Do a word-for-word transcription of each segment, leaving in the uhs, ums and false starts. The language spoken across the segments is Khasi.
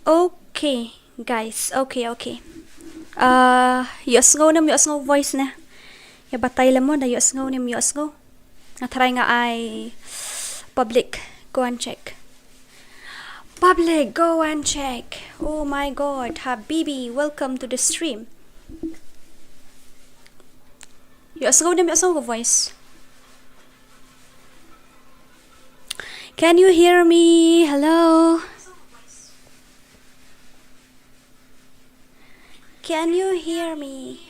Okay, guys. Okay, okay. Uh, ïohsngew ne ym ïohsngew voice ne? Ïa batai lem mo da ïohsngew ne ym ïohsngew. Nga try nga ai public go and check. Public, go and check. Oh my God, Habibi, welcome to the stream. Ïohsngew ne ym ïohsngew ka voice? Can you hear me? Hello? Can you hear me?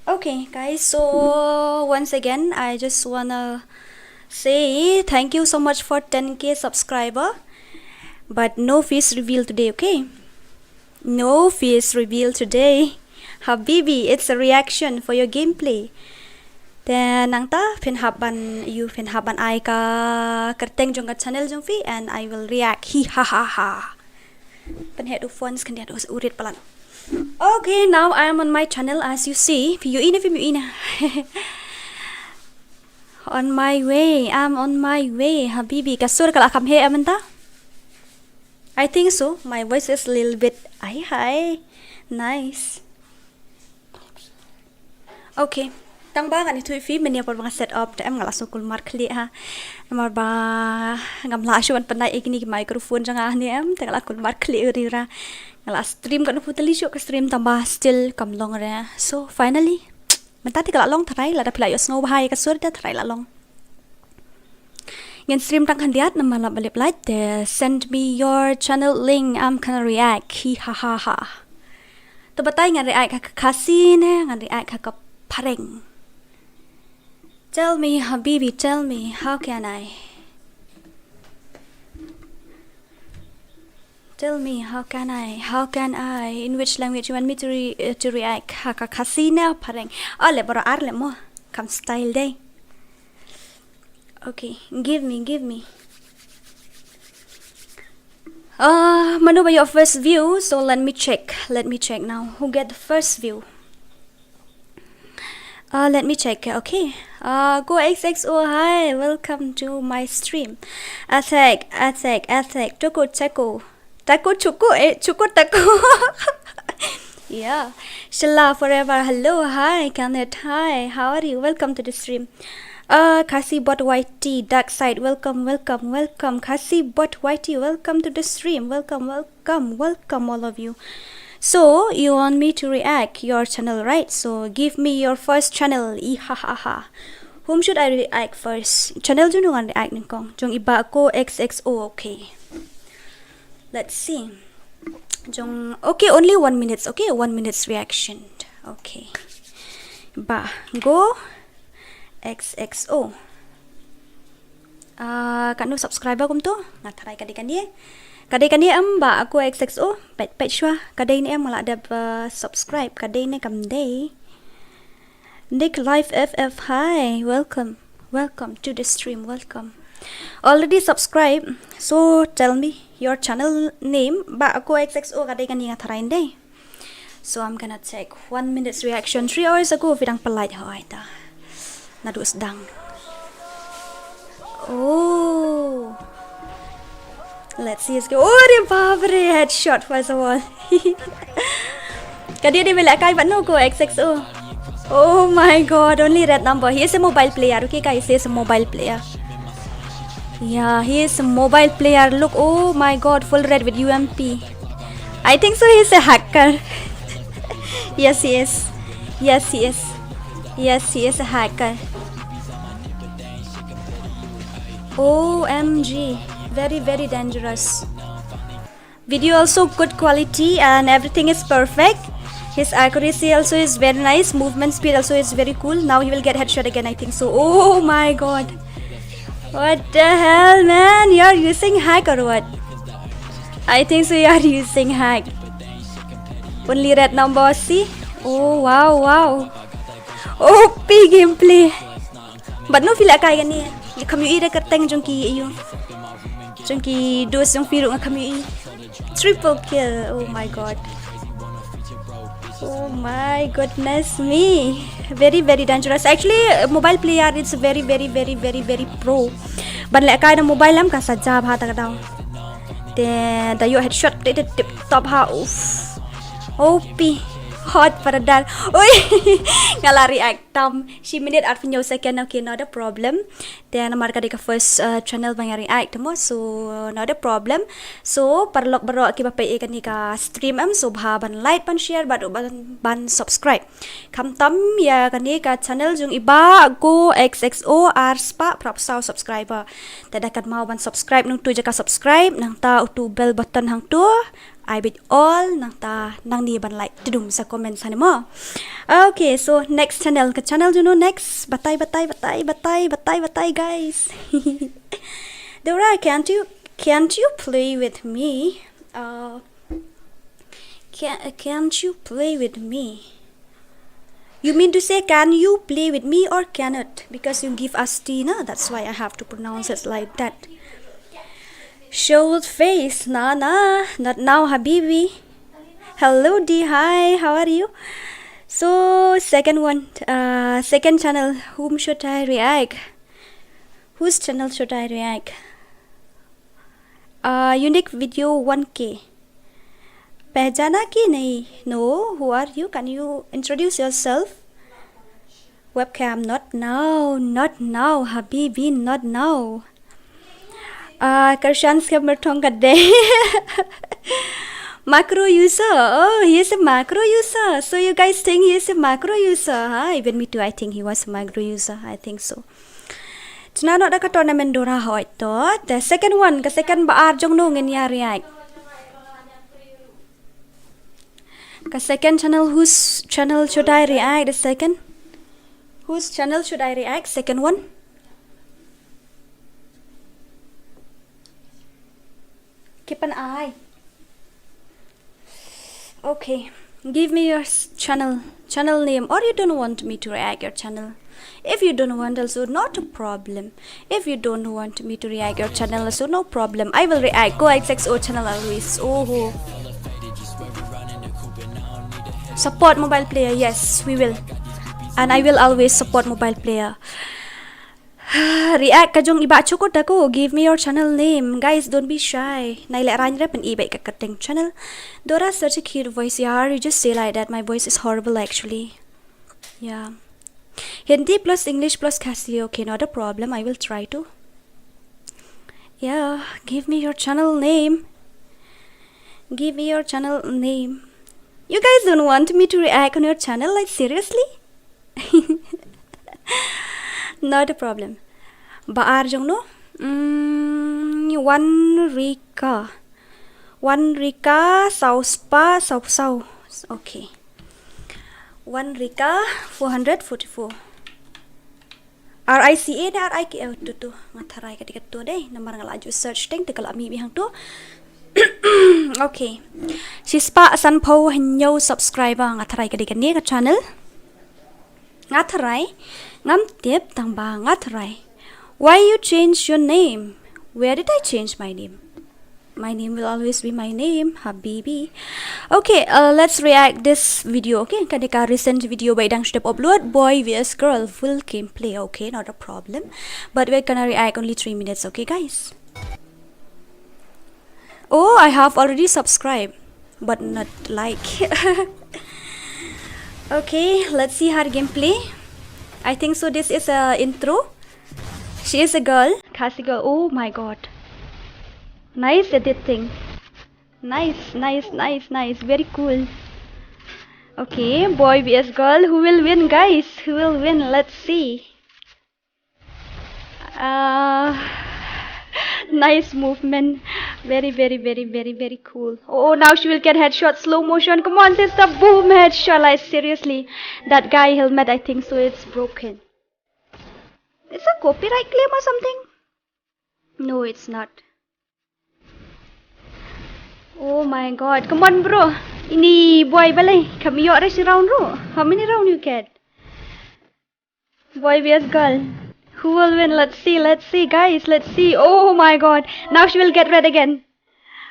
Okay, guys, so once again, I just wanna say thank you so much for ten K subscriber. But no face reveal today, okay? No face reveal today. Habibi, it's a reaction for your gameplay. Te nangta phin hap ban, ïoh phin hap ban ai ka kyrteng jong ka channel jong phi and I will react. Hi ha ha ha. Pynheh u phone, khyndiat u rit palat. Okay, now I am on my channel, as you see. Phi ïohi ne phim ïohi ne? On my way, I'm on my way, Habibi. Ka sur ka la kham heh mynta? I think so. My voice is a little bit, ai hai. Nice. Okay. Tang ba ngan ïathuh ïa phi mynne por ba nga set up, te em nga la shu kulmar khlieh ha. Namar ba ngam lah shuh ban pynïaid ïa kine ki microphone jong nga hangne, em, te nga la kulmar khlieh uri ra. Nga la stream katno phew tylli shuh ka stream tang ba still kam long re. So finally, mynta te ka la long tharai, lada phi la ïohsngew bha ïa ka sur te tharai la long. Ngin stream tang khyndiat namar la ba lip light te, send me your channel link, I'm gonna react. Hi ha ha ha. To batai ngan react ha ka Khasi ne ngan react ha ka Phareng? Tell me, Habibi, tell me, how can I? Tell me, how can I? How can I? In which language you want me to re-, uh, to react? Ha ka Khasi ne Phareng? Oh, leh baroh ar leh mo. Kham style dei. Okay, give me, give me. Uh, mano ba ïoh first view, so let me check. Let me check now. Who get the first view? Uh, let me check. Okay. Uh, Go X X O, hi. Welcome to my stream. Attack, attack, attack. Toko, toko. Tako, chuko, eh, chuko, tako. Yeah. Shilla forever. Hello, hi. Kenneth, hi. How are you? Welcome to the stream. Uh, Khasi Bot Y T, Dark Side. Welcome, welcome, welcome. Khasi Bot Y T, welcome to the stream. Welcome, welcome. Come, welcome all of you. So, you want me to react your channel, right? So, give me your first channel. Ihahaha. Whom should I react first? Channel jong u ngan react nyngkong. Jong i Bah Ko X X O, okay. Let's see. Jong, okay, only one minutes, okay? One minute's reaction. Okay. Bah Ko X X O. Ah, katno subscriber kumto? Nga tharai ka dei kane. Ka dei kane em Bah Ko X X O? Peit, peit shuwa. Ka dei ne em, nga la dep, ah, subscribe. Ka dei ne kam dei? Nick Live F F, hi. Welcome. Welcome to the stream. Welcome. Already subscribe. So tell me your channel name. Bah Ko X X O ka dei kane, nga tharai ne em. So I'm gonna take one minute's reaction. Three hours ago, phi dang pynlait, hooid ta. Naduh sdang. Oh. Let's see his game. Oh, are bap re, headshot first of all. Ka dei dei ba lehkai bad no Ko X X O. Oh my God, only red number. He is a mobile player. Okay, guys, he is a mobile player. Yeah, he is a mobile player. Look, oh my God, full red with U M P. I think so, he is a hacker. Yes, he is. Yes, he is. Yes, he is a hacker. O M G. Very, very dangerous. Video also good quality and everything is perfect. His accuracy also is very nice. Movement speed also is very cool. Now he will get headshot again, I think so. Oh my God. What the hell, man? You're using hack or what? I think so, you're using hack. Only red number, see? Oh, wow, wow. O P gameplay. Bad no phi lehkai kane? Nga kham ïohi da kyrteng jong ki ïa u. Jong ki dos jong phi ruh nga kham ïohi. Triple kill. Oh my God. Oh my goodness me. Very, very dangerous. Actually, uh, mobile player is very, very, very, very, very pro. Ban lehkai da mobile em ka sa jia bha ta ka daw. Te da ïoh headshot te te tip top ha. Uff. O P. Hot paradal. Oi. Nga la react tam shi minit arphew second. Okay, not a problem. Te namar ka dei ka first uh, channel ba nga react mo, so not a problem. So paralok baroh kiba peit ïa kane ka stream em, so bha ban like, ban share bad ban, ban subscribe. Khamtam ïa kane ka channel jong i Bah Go X X O, ar spah phra phew saw subscriber. Te da kynmaw ban subscribe, nangtu jaka subscribe, nangta utu bell button hangtu ai beit all, nangta nangne ban like, te dum sa comment hangne mo. Okay, so next channel, ka channel jong no next, batai, batai, batai, batai, batai, batai, guys. Dora, can't you, can't you play with me? Uh, can, can't you play with me? You mean to say, can you play with me or cannot? Because you give us tea, na? That's why I have to pronounce it like that. Show face, na na, not now, habibi. Hello, D, hi, how are you? So, second one, uh, second channel, whom should I react? Whose channel should I react? Uh, unique video one K. Pehchana ki nahi? No, who are you? Can you introduce yourself? Webcam, not now, not now, habibi, not now. Uh, Karshan Skhem Merthong ka dei. Macro user. Oh, he is a macro user. So you guys think he is a macro user, huh? Even me too, I think he was a macro user. I think so. Chna noh da ka tournament Dora hoi to. The second one, ka second ba ar jong no ngin ïa react. Ka second channel, whose channel should I react? The second? Whose channel should I react? Second one? Keep an eye. Okay. Give me your s- channel, channel name, or you don't want me to react your channel. If you don't want also, not a problem. If you don't want me to react your channel also, no problem. I will react. Go X X O channel always. Oh. Support mobile player, yes, we will. And I will always support mobile player. React ka jong i Bah Chukut ako. Give me your channel name. Guys, don't be shy. Nai leh rain re pyn-i beit ka kyrteng channel. Dora, such a cute voice, yaar. You just say like that. My voice is horrible actually. Yeah. Hindi plus English plus Khasi. Okay, not a problem. I will try to. Yeah, give me your channel name. Give me your channel name. You guys don't want me to react on your channel? Like, seriously? Not a problem. Ba ar jong no? Mm, Wan Rika. Wan Rika, saw spah, saw saw. Okay. Wan Rika, four hundred forty-four. R I C A ne R I K A? Oh, tu tu. Nga tharai ka dei ka tu dei. Namar nga la ju search teng te ka la mih mih hangtu. Okay. Shispah sanphew hynñiew subscriber, nga tharai ka dei kane ka channel. Nga tharai. Ngam tip tang ba nga tharai. Why you change your name? Where did I change my name? My name will always be my name, Habibi. Okay, uh, let's react this video, okay? Kane ka recent video ba i dang shu dep upload, boy V S girl, full gameplay, okay? Not a problem. But we're gonna react only three minutes, okay, guys? Oh, I have already subscribed, but not like. Okay, let's see her gameplay. I think so this is a intro. She is a girl, Khasi girl. Oh my god. Nice editing. Nice, nice, nice, nice. Very cool. Okay, boy V S girl. Who will win, guys? Who will win? Let's see. Uh, nice movement. Very, very, very, very, very cool. Oh, now she will get headshot. Slow motion. Come on, sister. Boom, headshot. Like, seriously. That guy helmet, I think so, it's broken. It's a copyright claim or something? No, it's not. Oh my god. Come on, bro. Ini boy balei. Kam ïoh re shi round, bro. How many round you get? Boy V S girl. Who will win? Let's see, let's see, guys. Let's see. Oh my god. Now she will get red again.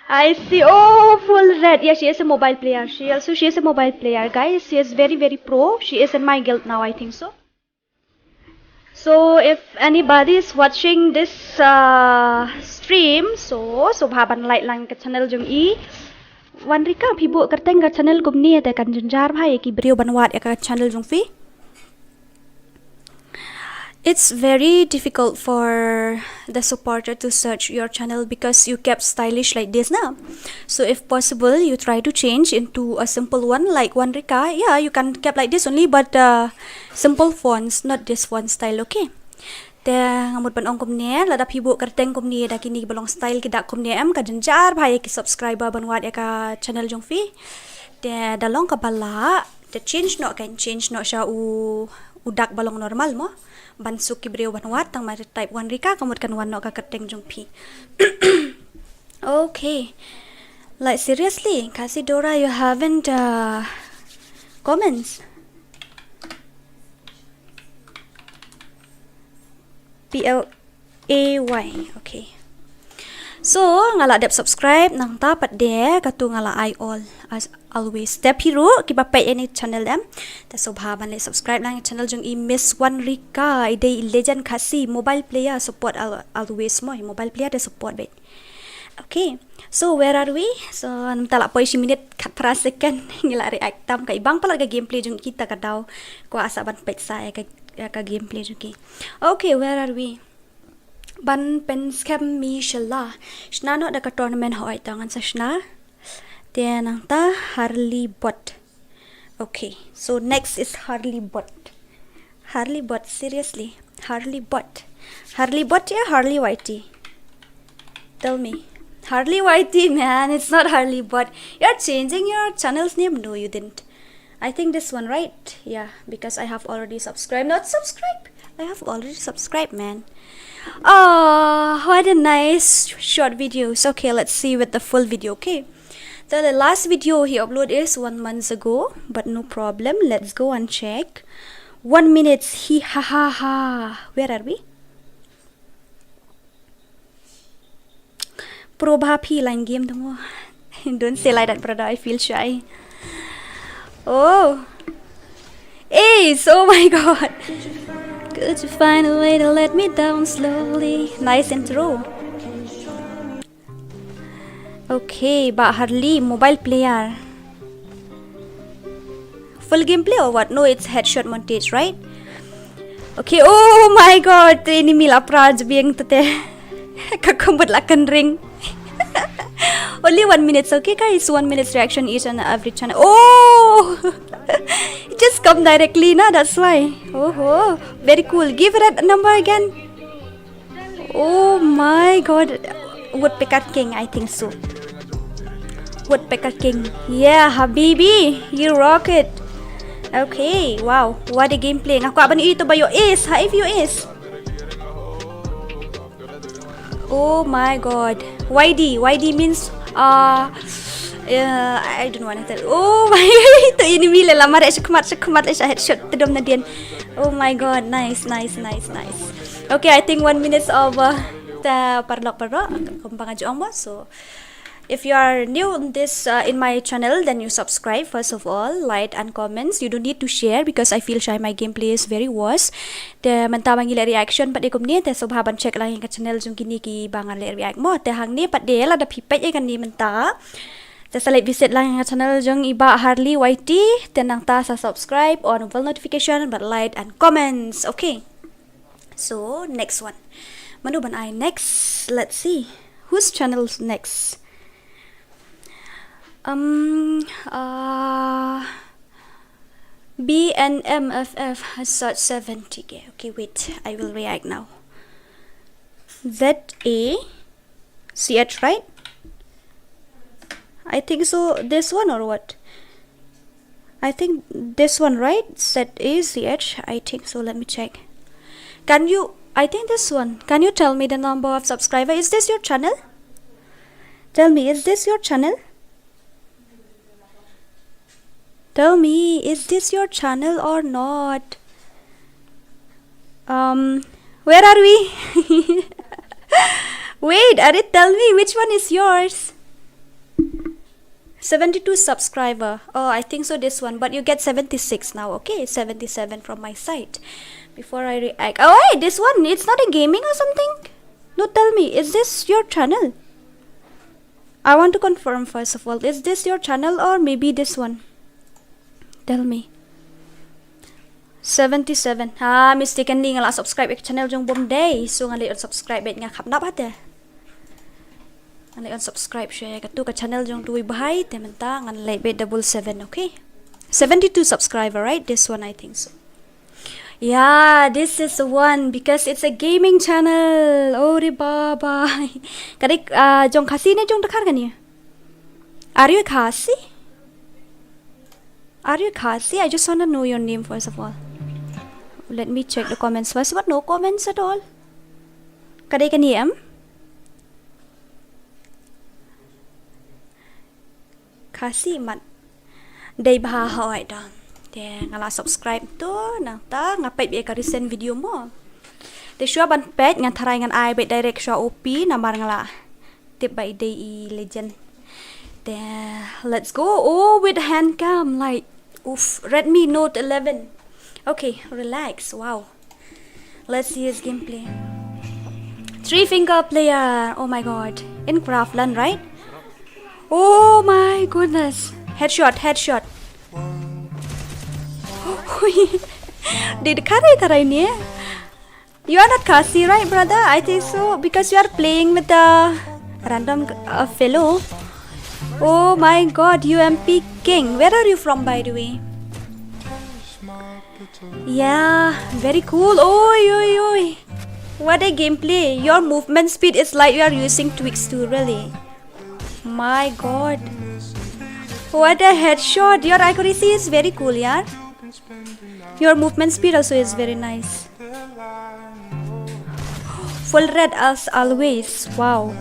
I see. Oh, full red. Yeah, she is a mobile player. She also, she is a mobile player, guys. She is very, very pro. She is in my guild now, I think so. So if anybody is watching this uh, stream, so sngewbha ban like lang ka channel jong i. Wanrika, phi buh kyrteng ka channel kumne te kan jynjar bha ïa ki briew ban wad ïa ka channel jong phi. It's very difficult for the supporter to search your channel because you kept stylish like this na. So if possible, you try to change into a simple one like Wanrika. Yeah, you can kept like this only, but uh, simple fonts, not this font style, okay? Te nga mut ban ong kumne, lada phi buh kyrteng kumne da kine ki ba long style ki dak kumne em, ka jynjar bha ïa ki subscriber ban wad ïa ka channel jong phi. Te da long kaba lah, te change noh, kan change noh sha u u dak ba long normal mo. Ban suk ki briew ban wad, tang ma type Wanrika, ka mut kan wan noh ka kyrteng jong phi. Okay. Like seriously, Khasi Dora, you haven't uh, comments. P L A Y. Okay. So nga la dep subscribe, nangta pat de katu nga la ai all as always. Te phi ruh kiba peit ïa kane ka channel em, te sngewbha ban leh subscribe lang ïa ka channel jong i Miss Wanrika, i dei i legend Khasi, mobile player support al- always mo, i mobile player te support beit. Okay. So where are we? So mynta la poi shi minit khatphra second. Ngi la react tam ka i bang palat ka gameplay jong kita ka daw. Kwah sa ban peit sa ïa ka, ïa ka gameplay jong ki. Okay, where are we? Ban pynskhem mi shala. Shna noh da ka tournament, hooid, tang ngan sa shna. Te nangta Harley Bot. Okay, so next is Harley Bot. Harley Bot, seriously. Harley Bot. Harley Bot ya Harley Y T? Tell me. Harley Y T, man, it's not Harley Bot. You're changing your channel's name? No, you didn't. I think this one, right? Yeah, because I have already subscribed. Not subscribe. I have already subscribed, man. Oh, what a nice short videos. Okay, let's see with the full video, okay? So the last video he upload is one month ago, but no problem. Let's go and check. One minute. He ha ha ha. Where are we? Probha phi line game dong. Don't say like that, brother. I feel shy. Oh. Ace, oh my god. Could you find a way to let me down slowly? Nice intro. Okay, Bah Harley, mobile player. Full gameplay or what? No, it's headshot montage, right? Okay, oh my god, tu enemy la pra jbiang tu te. Ka kambut la kan ring. Only one minute, okay guys, one minute's reaction each and every channel. Oh! It just come directly na, that's why. Oh, very cool. Give it a number again. Oh my god. Woodpecker King, I think so. Woodpecker King. Yeah, Habibi, you rock it. Okay, wow. What a gameplay. Nga kwah ban ïohi to ba ïoh ace. Ha, if ïoh ace. Oh my god. Y D. Y D means uh, uh, I don't want to tell. Oh my god. To enemy le la mareh shakhmat shakhmat le sha headshot te dom na dien. Oh my god. Nice, nice, nice, nice. Okay, I think one minute over. Te paralok paralok, kumba nga ju ong mo. So if you are new in this uh, in my channel, then you subscribe first of all, like and comments. You don't need to share because I feel shy. My gameplay is very worse. Te mynta ba ngi leh reaction pat de kumne, te sngewbha ban check lang ïa ka channel jong kine kiba nga leh react mo. Te hangne pat de lada phi peit ïa kane mynta, te sa leit visit lang ïa ka channel jong i Bah Harley Y T. Te nangta sa subscribe, on bell notification, bad like and comments. Okay. So next one. Mano ban ai next? Let's see. Whose channel's next? Um, uh, B N M F F has such seventy K. Okay, wait. I will react now. Z A C H, right? I think so. This one or what? I think this one, right? Z A C H. I think so. Let me check. Can you? I think this one. Can you tell me the number of subscriber? Is this your channel? Tell me, is this your channel? Tell me, is this your channel or not? Um, where are we? Wait, Arit, tell me which one is yours? Seventy-two subscriber. Oh, I think so, this one. But you get seventy-six now, okay? Seventy-seven from my side. Before I react. Oh, hey, this one, it's not a gaming or something? No, tell me, is this your channel? I want to confirm first of all, is this your channel or maybe this one? Tell me. Seventy-seven. Ah, mistakenly nga la subscribe ïa ka channel jong Bomdei. So nga leh unsubscribe bad nga khapnap hate. Nga leh unsubscribe shuwa ïa katu ka channel jong tu i bhai te mynta ngan leh bad double seven, okay? Seventy-two subscriber, right? This one I think so. Yeah, this is the one because it's a gaming channel. Oh, re baba. Ka dei, ah, jong Khasi ne jong Dkhar kane? Are you Khasi? Are you Khasi? I just wanna know your name first of all. Let me check the comments first. What? No comments at all? Ka dei kane em? Khasi mat. Dei bha hoi da. Te nga la subscribe tu, nangta nga peit ïa ka recent video mo. Te shuwa ban peit ngan tharai ngan ai beit direct shuwa O P namar nga la tip ba i dei i legend. Te let's go. Oh, with hand cam, like, oof, Redmi Note eleven. Okay, relax. Wow. Let's see his gameplay. Three finger player. Oh my god. In Craftland, right? Oh my goodness. Headshot, headshot. Did Kare Tarai ne? You are not Khasi, right, brother? I think so because you are playing with a random uh, fellow. Oh my god, U M P King. Where are you from, by the way? Yeah, very cool. Oi, oi, oi. What a gameplay. Your movement speed is like you are using Twix too, really. My god. What a headshot. Your accuracy is very cool, yaar. Your movement speed also is very nice. Full red as always. Wow.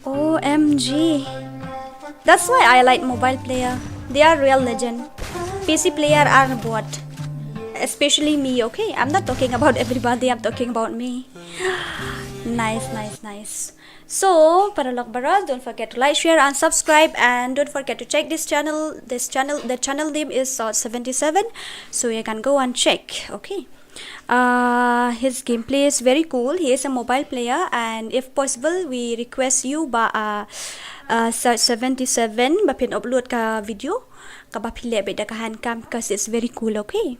O M G. That's why I like mobile player. They are real legend. P C player are bot. Especially me, okay? I'm not talking about everybody, I'm talking about me. Nice, nice, nice. So, paralok baroh, don't forget to like, share, and subscribe, and don't forget to check this channel. This channel, the channel name is Salt seventy-seven. So you can go and check, okay? Uh, his gameplay is very cool. He is a mobile player, and if possible, we request you ba uh, uh, Salt seventy-seven ba phin upload ka video kaba phi leh beit da ka hand cam because it's very cool, okay?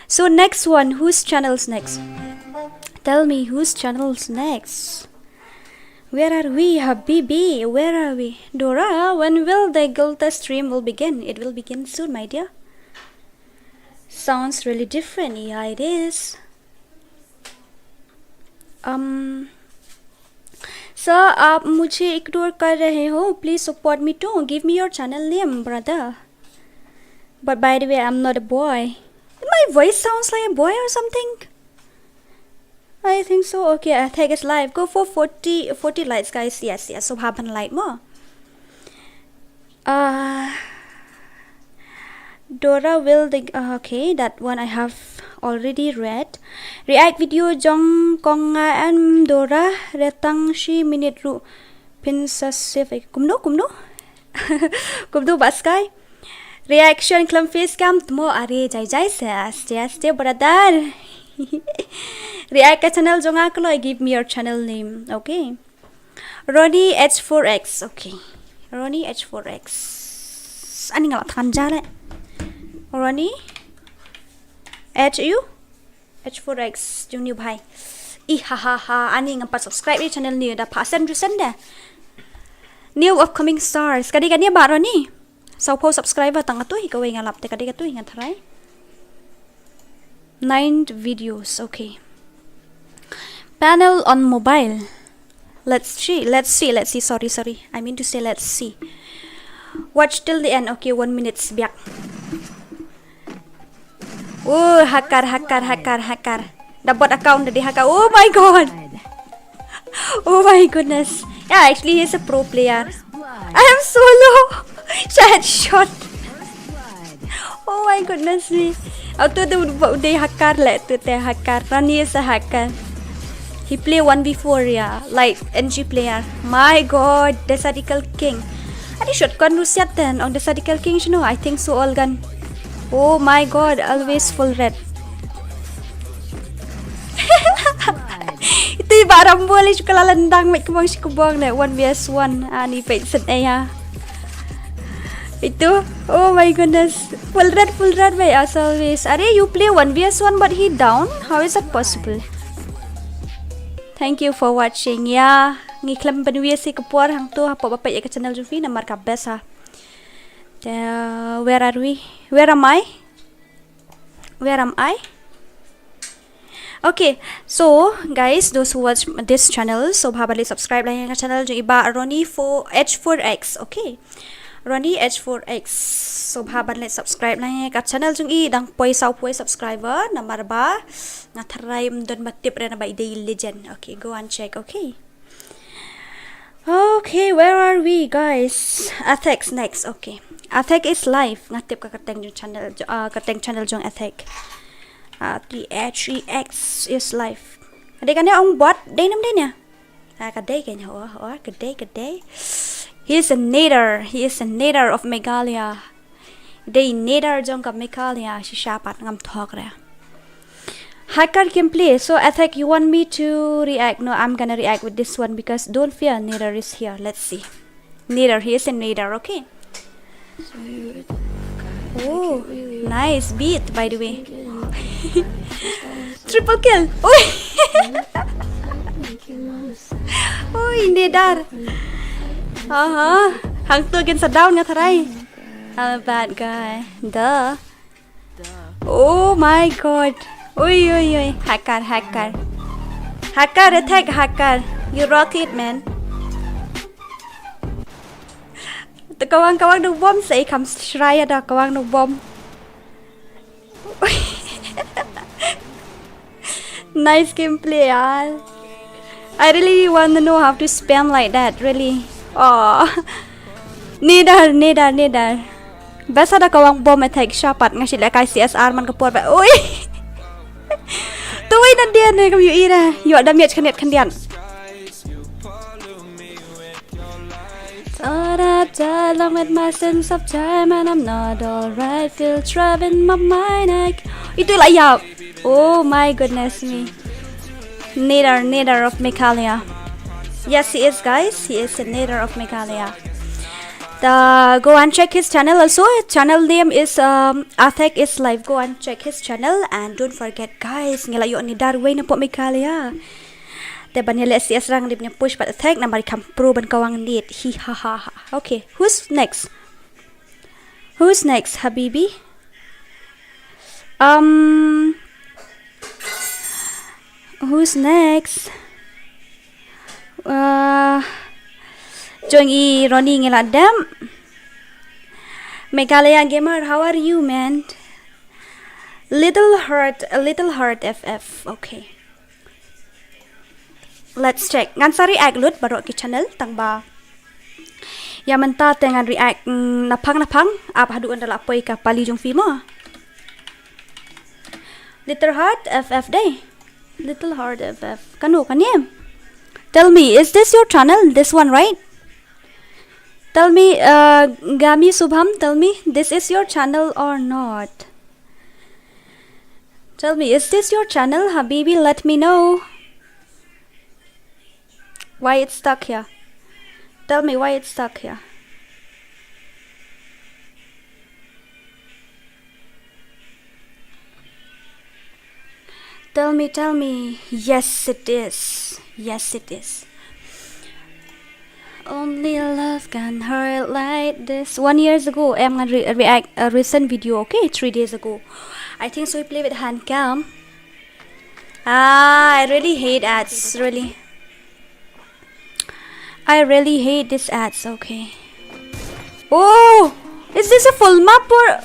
So next one, whose channel's next? Tell me whose channel's next. Where are we, Habibi? Where are we? Dora, when will the Guild stream will begin? It will begin soon, my dear. Sounds really different. Yeah, it is. Um, sir, आप मुझे इग्नोर कर रहे हो? Please support me too. Give me your channel name, brother. But by the way, I'm not a boy. My voice sounds like a boy or something. I think so. Okay, I think it's live. Go for forty, forty likes, guys. Yes, yes. So happen like mo. Uh, Dora will the uh, okay, that one I have already read. React video jong kong nga em Dora, re tang shi minute ruh phin sa save. Kumno, kumno? Kumno, Baskai? Reaction khlem face cam tmo, are jai jai se, aste aste brother. React ka channel jong nga kloi, give me your channel name. Okay. Ronnie H four X. Okay. Ronnie H four X. Ani nga la than ja le. Ronnie H U H four X jong ni bhai. Ih, ha ha ha, ani ngam pat subscribe ïa channel ni da pha sen ju sen de. New upcoming stars. Ka dei kane ba Ronnie? Saw phew subscriber tang katto hi kawei nga lap te, ka dei katto hi nga tharai. Nine videos, okay. Panel on mobile. Let's see, let's see, let's see. Sorry, sorry. I mean to say let's see. Watch till the end. Okay, one minute biak. Oh, hacker, hacker, hacker, hacker. Da bot account da dei hacker. Oh my god. Oh my goodness. Yeah, actually he's a pro player. I am solo. Headshot. Oh my goodness me. Auto tu dei hacker le, tu te hacker. Ronnie is a hacker. He play one v four, yeah, like N G player. My god, Desert Eagle King. Ani shotgun ruh siat ten, ong Desert Eagle King shano, I think so, all gun. Oh my god, always full red. Ito i Bah Rambo lei shu kylla lyndang, mait ka bong shi ka bong ne, one versus one. Ani peit shen ei ha. Ito, oh my goodness. Full red, full red, mate, as always. Are you play one versus one but he down? How is that possible? Thank you for watching. Ya, ngi khlem pynwiar shi ka por hangto hapoh ba peit ïa ka channel jong phi namar ka best ha. Te, where are we? Where am I? Where am I? Okay, so guys, those who watch this channel, sngewbha ban leh subscribe lang ïa ka channel jong i Bah Ronnie four H four X. Okay. Ronnie H four X. Sngewbha ban leh subscribe lang ïa ka channel jong i, dang poi saw poi subscriber, namar ba nga tharai ym don ba tip re na ba i dei legend. Okay, go and check. Okay. Okay, where are we, guys? Athek next. Okay. Athek is live. Nga tip ka kyrteng jong channel jo-, ah, kyrteng channel jong Athek. Ah, T H E X is live. Ka dei kane ong bot, dei ne ym dei ne? Ah, ka dei kane, oh, oh, ka dei, ka dei. He is a nader. He is a nader of Meghalaya. Dei nader jong ka Meghalaya, shisha pat ngam thok re. Hacker gameplay. So Athek, you want me to react? No, I'm gonna react with this one because don't fear, nader is here. Let's see. Nader, he is a nader, okay. Oh, nice beat, by the way. Triple kill. Oi. Oi, nader. Aha. Hangto kin sa down nga tharai. I'm a bad guy. Duh. Oh my god. Oi, oi, oi. Hacker, hacker. Hacker, Athek, hacker. You rock it, man. Te kawang, kawang nuk bom, sa i kham shrai da kawang nuk bom. Nice gameplay, yaar. I really want to know how to spam like that, really. Oh. Nader, nader, nader. Best da kawang bom Athek, shisha pat nga shu lehkai C S R man ka por ba. Oi. Tu wei na dia ne kam yu ira. Yu da miat khyndiat khyndiat. Thought I'd die along with my sins of time and I'm not alright. Feel trouble in my mind. I, itu lah ya. Oh my goodness me. Nader, nader of Meghalaya. Yes, he is, guys. He is a nader of Meghalaya. The, go and check his channel also. Channel name is, um, Athek is Live. Go and check his channel and don't forget, guys, ngi la ïoh nader wei na pop Meghalaya. Te ban ïaleh C S R nga dei ban ïa push pat Athek namar i kham pro ban kawang nit. Hi ha ha ha. Okay, who's next? Who's next, habibi? Um, who's next? Uh, jong i Ronnie ngi la dem. Meghalaya Gamer, how are you, man? Little Heart, a Little Heart F F. Okay. Let's check. Ngan sa react lut baroh ki channel tang ba ïa mynta te ngan react, mm, naphang naphang ap haduh ynda la poi ka pali jong phi mo. Little Heart F F dei. Little Heart F F. Kano kane? Tell me, is this your channel? This one, right? Tell me, uh, Gami Subham, tell me, this is your channel or not? Tell me, is this your channel, habibi? Let me know. Why it's stuck here? Tell me why it's stuck here. Tell me, tell me. Yes, it is. Yes, it is. Only love can hurt like this. One years ago, em ngan re-, react a recent video, okay, three days ago. I think so. We play with hand cam. Ah, I really hate ads, really. I really hate this ads, okay. Oh, is this a full map or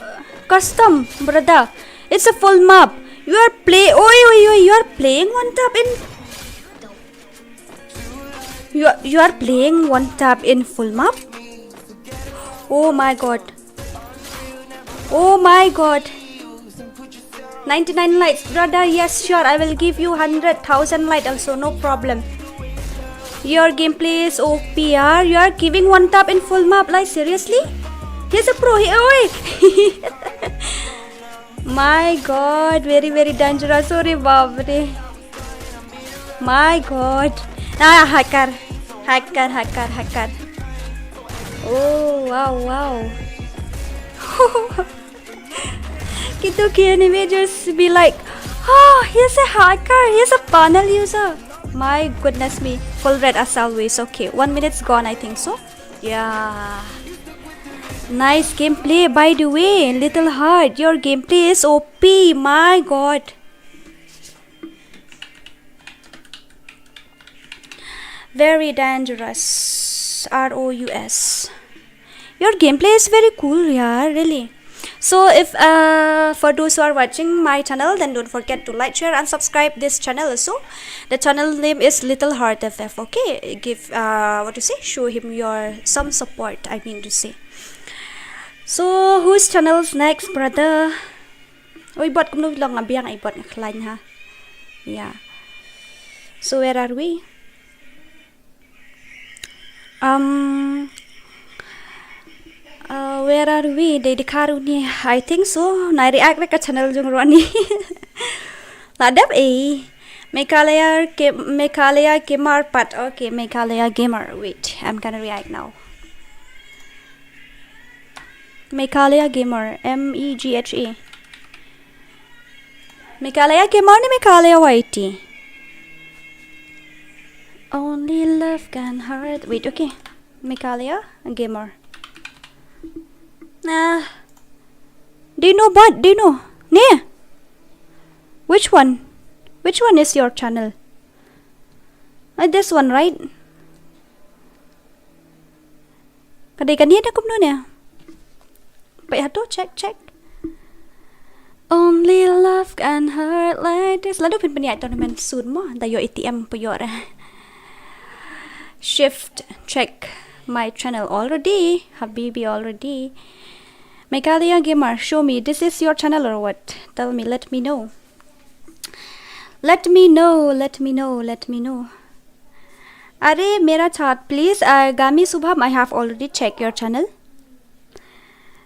custom, brother? It's a full map. You are play. Oi, oi, oi. You are playing one tap in. You are, you are playing one tap in full map. Oh my god. Oh my god. Ninety-nine likes, brother. Yes, sure. I will give you hundred thousand like also. No problem. Your gameplay is O P, yaar. You are giving one tap in full map. Like, seriously? He's a pro. He, oi. My God, very, very dangerous. Sorry, bapre. My God. Ah, hacker. Hacker, hacker, hacker. Oh, wow, wow. Kito ki enemy just be like, oh, he's a hacker, he's a panel user. My goodness me. Full red as always. Okay, one minute's gone, I think so. Yeah. Nice gameplay, by the way. Little Heart, your gameplay is O P. My God. Very dangerous. R O U S. Your gameplay is very cool, yeah, really. So if uh, for those who are watching my channel, then don't forget to like, share, and subscribe this channel also. The channel name is Little Heart F F. Okay, give uh, what to say? Show him your some support, I mean to say. So whose channel's next, brother? Oi, bot kumno long, nga biang, ai bot, nga khlaiñ ha. Yeah. So where are we? Um, uh, where are we? Dei dei ka Ronnie. I think so. Nga react re ka channel jong Ronnie. La dep ei. Meghalaya Ga-, Meghalaya Gamer pat. Okay, Meghalaya Gamer. Wait, I'm gonna react now. Meghalaya Gamer, M E G H A. Meghalaya Gamer ne Meghalaya Y T? Only love can hurt. Wait, okay. Meghalaya Gamer. Nah. Do you know what? Do you know? Ne? Which one? Which one is your channel? Uh, this one, right? Ka dei kane ne kumno ne? Peit hato, check, check. Only love can hurt like this. Lada phin pynïaid tournament soon mo, da ïoh A T M pynïoh re. Shift, check my channel already, habibi, already. Meghalaya Gamer, show me. This is your channel or what? Tell me, let me know. Let me know, let me know, let me know. Are mera chat, please. Uh, Gami Subham, I have already checked your channel.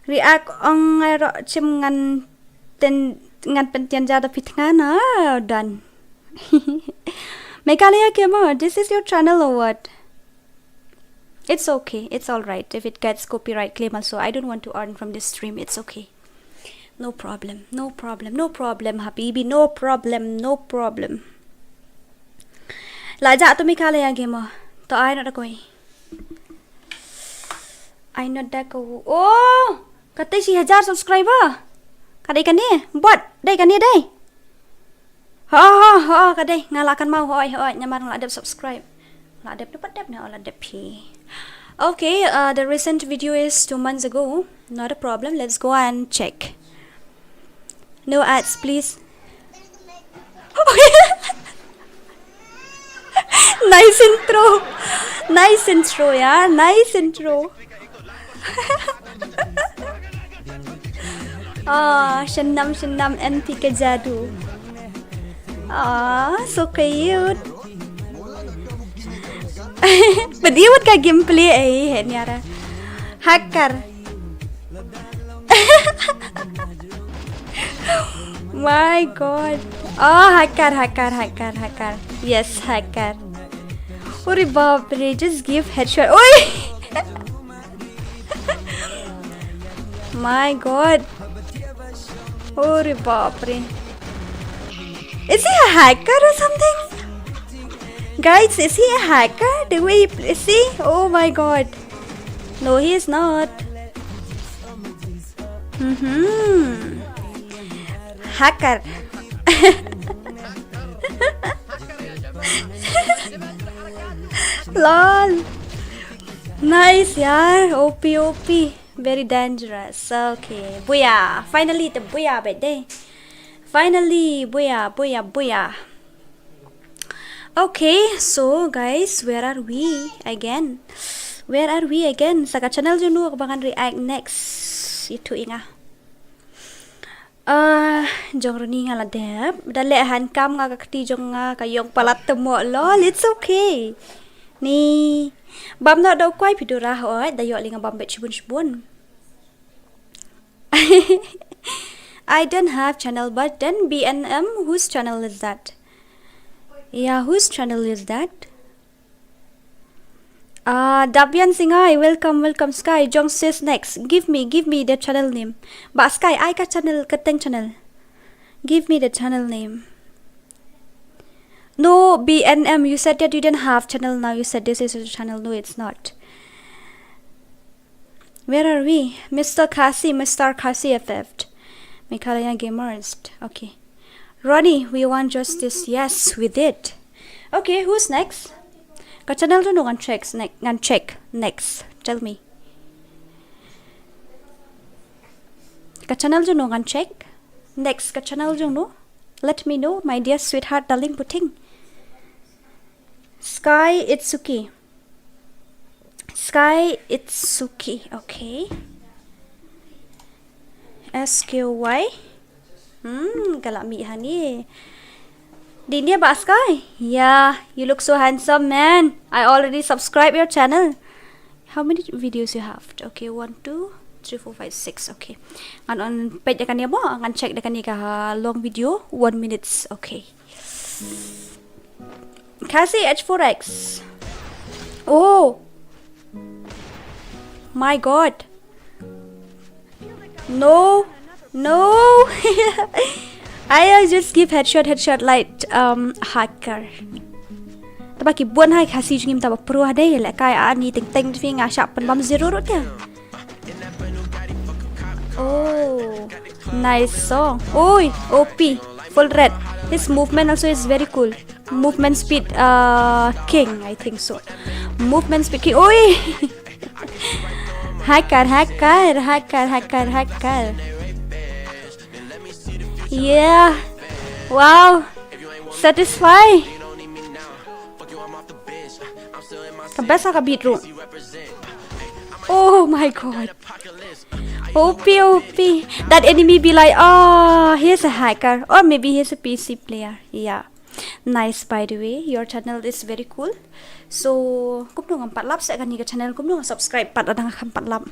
React ong ngai ro chim ngan ten ngan pyntian ja da phi thngan na dan. Meghalaya Gamer, this is your channel or what? It's okay, it's all right if it gets copyright claim also. I don't want to earn from this stream. It's okay. No problem, no problem, no problem, habibi, no problem, no problem. La ja to Meghalaya Gamer. To ai not da kawei. Ai not da kawei. Oh, kata shi hajar subscriber. Ka dei kane, bot, dei kane dei. Ha ha ha, ka dei, nga la kynmaw, hoi hoi, namar nga la dep subscribe. La dep, dep, dep, ne, la dep hi. Okay, uh, the recent video is two months ago. Not a problem. Let's go and check. No ads, please. Nice intro. Nice intro, yeah. Nice intro. Ah, shnam shnam M P ka jadu. Ah, so cute. Bad ïa wat ka gameplay eh, he niara. Hacker. My God. Oh, hacker, hacker, hacker, hacker. Yes, hacker. Ore bapre, just give headshot. Oi! My God. Ore bapre. Is he a hacker or something? Guys, is he a hacker? The way he pl-, is he? Oh my God. No, he is not. Mm-hmm. Hacker. Lol. Nice, yaar. O P, O P. Very dangerous. Okay. Booyah. Finally, the booyah bad day. Finally, booyah, booyah, booyah. Okay, so guys, where are we again? Where are we again? Sa ka channel jong no kaba ngan react next. Itu inga. Ah, jong Ronnie nga la dep. Da leh han kam nga ka kti jong nga ka ïong palat temo lol. It's okay. Ni bam noh da u kwai phi dura hoi, da ïoh lynga bam bad shibun shibun. I don't have channel, but then B N M, whose channel is that? Yeah, whose channel is that? Uh, Dabian Singai, welcome, welcome. Sky, Jong says next. Give me, give me the channel name. Bah Sky, ai ka channel, ka teng channel. Give me the channel name. No, B N M, you said that you didn't have channel, now you said this is your channel. No, it's not. Where are we? Mister Khasi, Mister Khasi F F. Meghalaya Gamers. Okay. Ronnie, we want justice. Yes, we did. Okay, who's next? Ka channel jong no ngan check next. Ngan check next. Tell me. Ka channel jong no ngan check. Next, ka channel jong no. Let me know, my dear sweetheart, darling, puting. Sky Itsuki. Sky Itsuki, okay. S Q Y. Hmm, ka la mih hangne. Dei ne Bah Sky? Yeah, you look so handsome, man. I already subscribe your channel. How many videos you have? Okay, one, two, three, four, five, six. Okay. Ngan on page da kane mo, ngan check da kane ka long video, one minutes. Okay. Khasi H four X. Oh. My God. No. No. I just give headshot, headshot like, um, hacker. Taba ki bun hai Khasi jingim taba pro hade le kai ani ting ting fi nga shap pen bam zero rot ya. Oh, nice song. Oi, O P, full red. His movement also is very cool. Movement speed, uh, king, I think so. Movement speed king. Oi! Hacker, hacker, hacker, hacker, hacker. Yeah. Wow. Satisfy. Ka best ka beat ru. Oh my God. O P, O P. That enemy be like, oh, he's a hacker. Or maybe he's a P C player. Yeah. Nice, by the way. Your channel is very cool. So, kumno ngam pat lap sa kani ka channel, kumno ngam subscribe pat adang kam pat lap.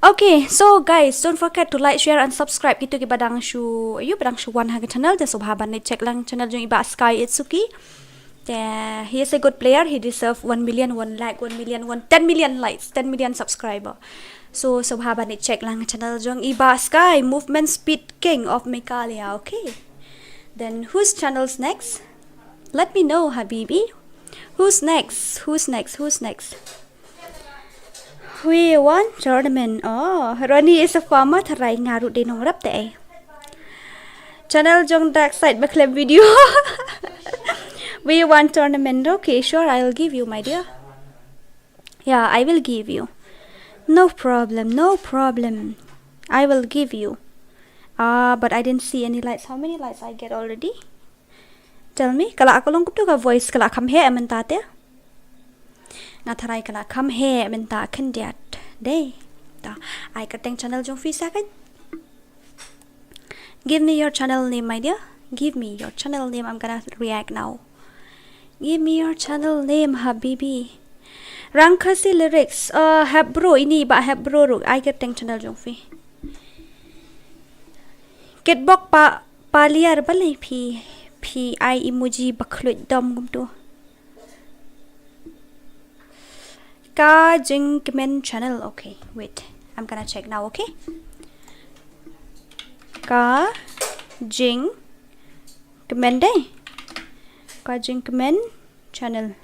Okay, so guys, don't forget to like, share and subscribe. Kitu ki badang shu, you badang shu wan ha ka channel, te sngewbha ban check lang channel jong i Bah Sky Itsuki. Te, he is a good player. He deserve one million, one lakh, one million, one, ten million likes, ten million subscriber. So, sngewbha ban check lang channel jong i Bah Sky, Movement Speed King of Meghalaya, okay? Then, whose channel's next? Let me know, habibi. Who's next? Who's next? Who's next? We want tournament. Oh, Ronnie is a farmer, tharai nga ruh dei nongrep te eh. Channel jong Dark Side ba khlem video. We want tournament. Okay, sure, I'll give you, my dear. Yeah, I will give you. No problem, no problem. I will give you. Ah, but I didn't see any lights. How many lights I get already? Tell me, ka la ka long kumtu ka voice ka la kham heh mynta te. Nga tharai ka la kham heh mynta khyndiat. Dei. Ta, ai kyrteng channel jong phi sa kan. Give me your channel name, my dear. Give me your channel name. I'm gonna react now. Give me your channel name, habibi. Rang Khasi lyrics. Uh, hep bro, ini ba hep bro ruh. Ai kyrteng channel jong phi. Kitbok pa paliar balei phi, phi ai emoji ba khluit dom kumtu. Ka Jingkmen channel. Okay, wait. I'm gonna check now, okay? Ka Jingkmen dei. Ka Jingkmen channel.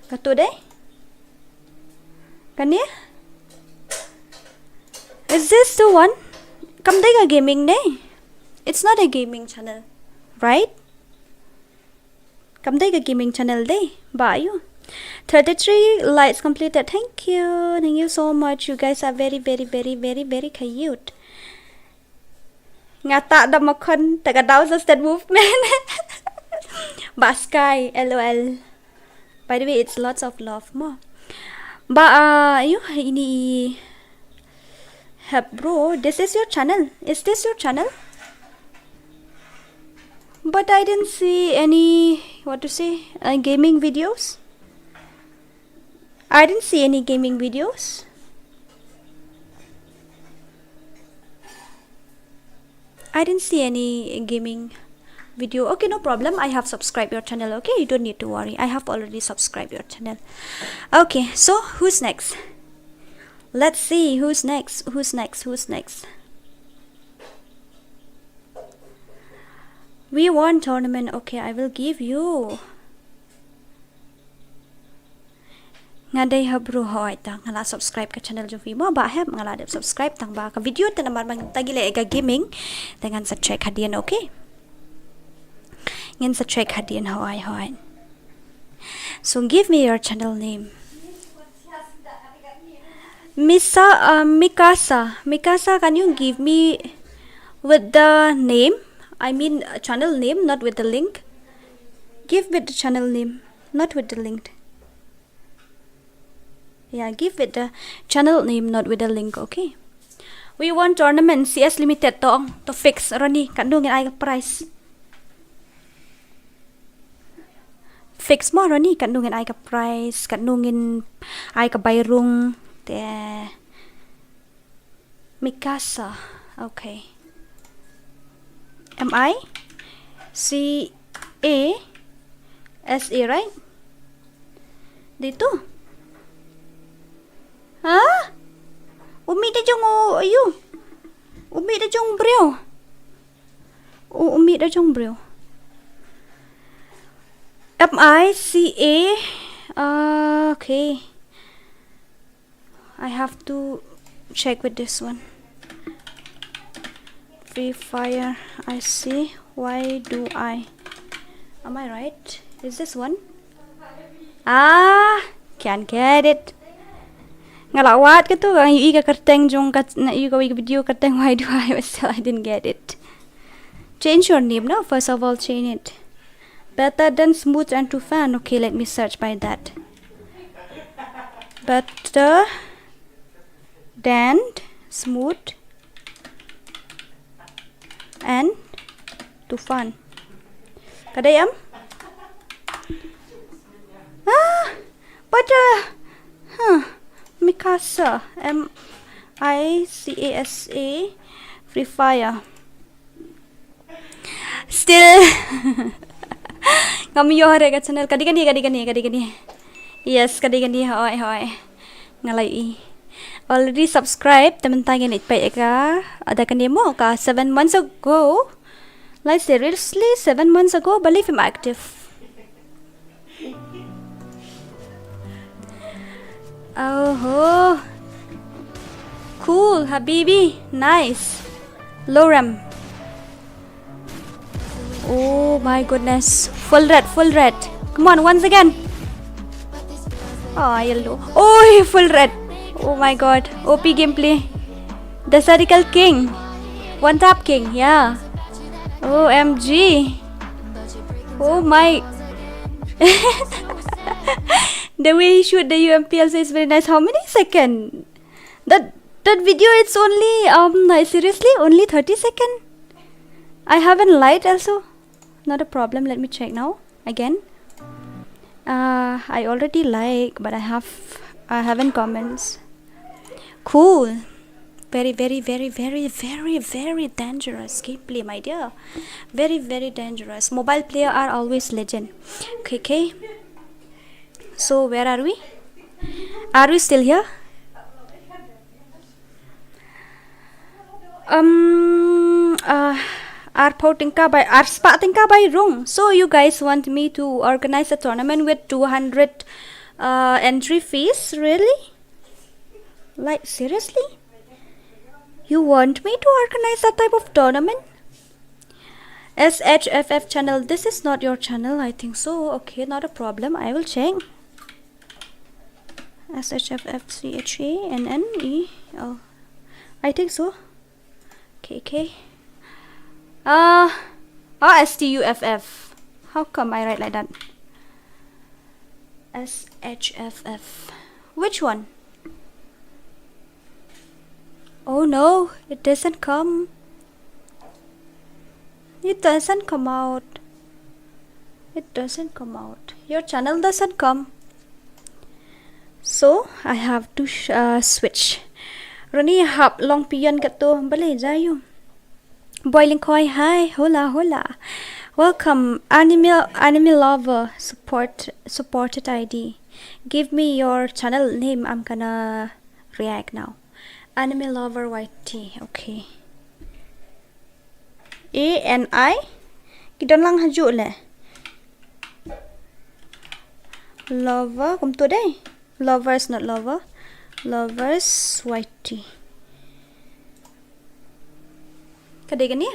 Katu dei? Kane? Is this the one? Kam dei ka gaming dei? It's not a gaming channel, right? Kam dei ka gaming channel dei, ba ïoh. Thirty-three likes completed. Thank you. Thank you so much. You guys are very, very, very, very, very cute. Nga ta da ma khon ta ka daw sa stand movement. Ba Sky, lol. By the way, it's lots of love mo. Ba, uh, ïoh, ini hep bro, this is your channel. Is this your channel? But I didn't see any, what to say, uh, gaming videos. I didn't see any gaming videos. I didn't see any gaming video. Okay, no problem. I have subscribed your channel. Okay, you don't need to worry. I have already subscribed your channel. Okay, so who's next? Let's see who's next. Who's next? Who's next? We won tournament. Okay, I will give you. Nga dei ha bru hoi ta, nga la subscribe ka channel jong phi mo, ba hep nga la dep subscribe tang ba ka video te namar ba nga ta gile ka gaming, te ngan sa check hadien, okay? Ngan sa check hadien hoi hoi. So give me your channel name. Misa, uh, Mikasa, Mikasa, can you give me with the name? I mean, uh, channel name, not with the link. Give with the channel name, not with the link. Yeah, give with the channel name, not with the link, okay? We want tournament C S Limited tong to fix Ronnie, katno ngin ai ka prize. Fix mo Ronnie, katno ngin ai ka prize, katno ngin ai ka bai rung, te Mikasa. Okay. M I C A S A, right? Dei tu. Ha? U mih da jong u aïu? U mih da jong u briew. U, u mih da jong u briew. M I C A. Ah, okay. I have to check with this one. Free Fire, I see. Why do I? Am I right? Is this one? Ah, can't get it. Nga la wad ka tu, nga ïohi ka kyrteng jong ka, nga ïohi ka video kyrteng why do I, but still I didn't get it. Change your name now. First of all, change it. Better than smooth and too fun. Okay, let me search by that. Better than smooth and too fun. Ka dei em? Ah, but, uh, huh, Mikasa, M I C A S A, Free Fire. Still. Ngam ïoh re ka channel. Ka dei kane, ka dei kane, ka dei kane. Yes, ka dei kane, hoi, hoi. Nga la ïohi. Already subscribe, te mynta ngin leit peit ïa ka. Ada kane mo ka seven months ago. Like seriously, seven months ago, balei phim active? Oho. Cool, habibi. Nice. Lorem. Oh my goodness. Full red, full red. Come on, once again. Oh, yellow. Oh, full red. Oh my god. O P gameplay. The Surgical King. One tap king, yeah. O M G. Oh my. The way he shoot the U M P also is very nice. How many second? That, that video, it's only, um, like, seriously, only thirty second? I haven't liked also. Not a problem. Let me check now. Again. Uh, I already like, but I have, I haven't comments. Cool. Very, very, very, very, very, very dangerous gameplay, my dear. Very, very dangerous. Mobile player are always legend. Okay, okay. So where are we? Are we still here? Um, uh, arphew tyngka bai, arspah tyngka bai rung. So you guys want me to organize a tournament with two hundred, uh, entry fees? Really? Like, seriously? You want me to organize that type of tournament? S H F F channel. This is not your channel, I think so. Okay, not a problem. I will check. S H F F C H A N N E L. I think so. Okay, okay. Uh, oh, S T U F F. How come I write like that? S H F F. Which one? Oh no, it doesn't come. It doesn't come out. It doesn't come out. Your channel doesn't come. So, I have to sh- uh, switch. Rani hap long pian kat tu. Balei jaiu. Boiling Koi, hi, hola, hola. Welcome, anime, anime lover, support, supported I D. Give me your channel name, I'm gonna react now. Anime lover Y T, okay. A N I, ki don lang hajuh le. Lover, kumto dei. Lovers, not lover. Lovers, Y T. Ka dei kane.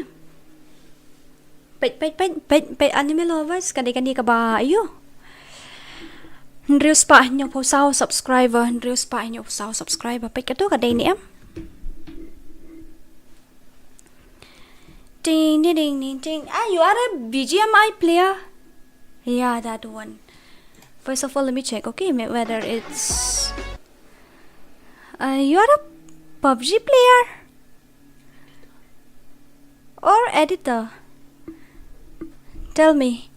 Peit, peit, peit, peit, peit, anime lovers. Ka dei kane kaba, aiu. Hynriew spah hynñiew phew saw subscriber, hynriew spah hynñiew phew saw subscriber. Peit kato ka dei ne em. Ding, ding, ding, ding, ding. Ah, you are a B G M I player? Yeah, that one. First of all, let me check, okay, ma-, whether it's, uh, you are a PUBG player or editor? Tell me.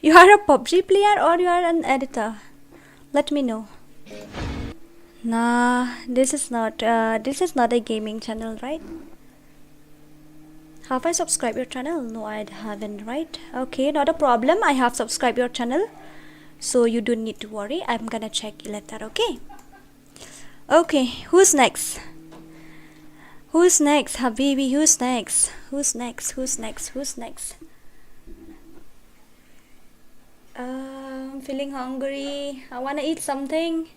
You are a PUBG player or you are an editor? Let me know. Nah, this is not, uh, this is not a gaming channel, right? Have I subscribed your channel? No, I haven't, right? Okay, not a problem. I have subscribed your channel. So you don't need to worry. I'm gonna check later, okay? Okay, who's next? Who's next, Habibi? Who's next? Who's next? Who's next? Who's next? Uh, I'm feeling hungry. I wanna eat something.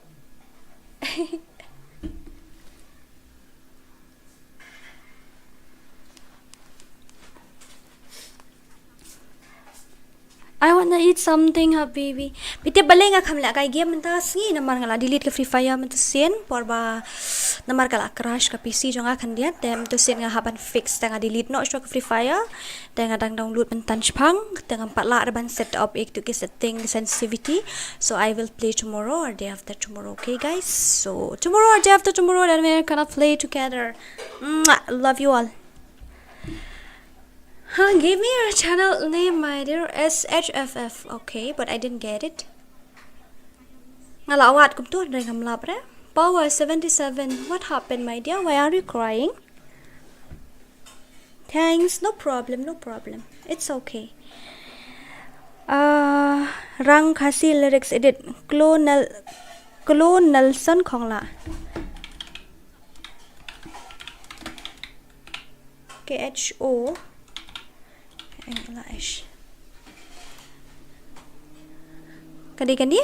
I wanna eat something, Habibi. Phi tip balei nga kham leh kai game mynta sngi, namar nga la delete ka Free Fire mynta sien, por ba namar ka la crash ka P C jong nga khyndiat, te mynta sien nga hap ban fix, te nga delete noh shuwa ka Free Fire, te nga dang download mynta shaphang, te ngam pat lah ruh ban set up ïa kitu ki setting sensitivity. So I will play tomorrow or day after tomorrow, okay guys? So tomorrow or day after tomorrow, then we're gonna play together. Mwah! Love you all. Huh, give me your channel name, my dear. S H F F. Okay, but I didn't get it. Nga la wad kumtu, hynrei ngam lap re. Power seventy-seven. What happened, my dear? Why are you crying? Thanks. No problem, no problem. It's okay. Uh, Rang Khasi lyrics edit. Clonel-, Clonelson Khongla. K H O. English. Ka dei kane?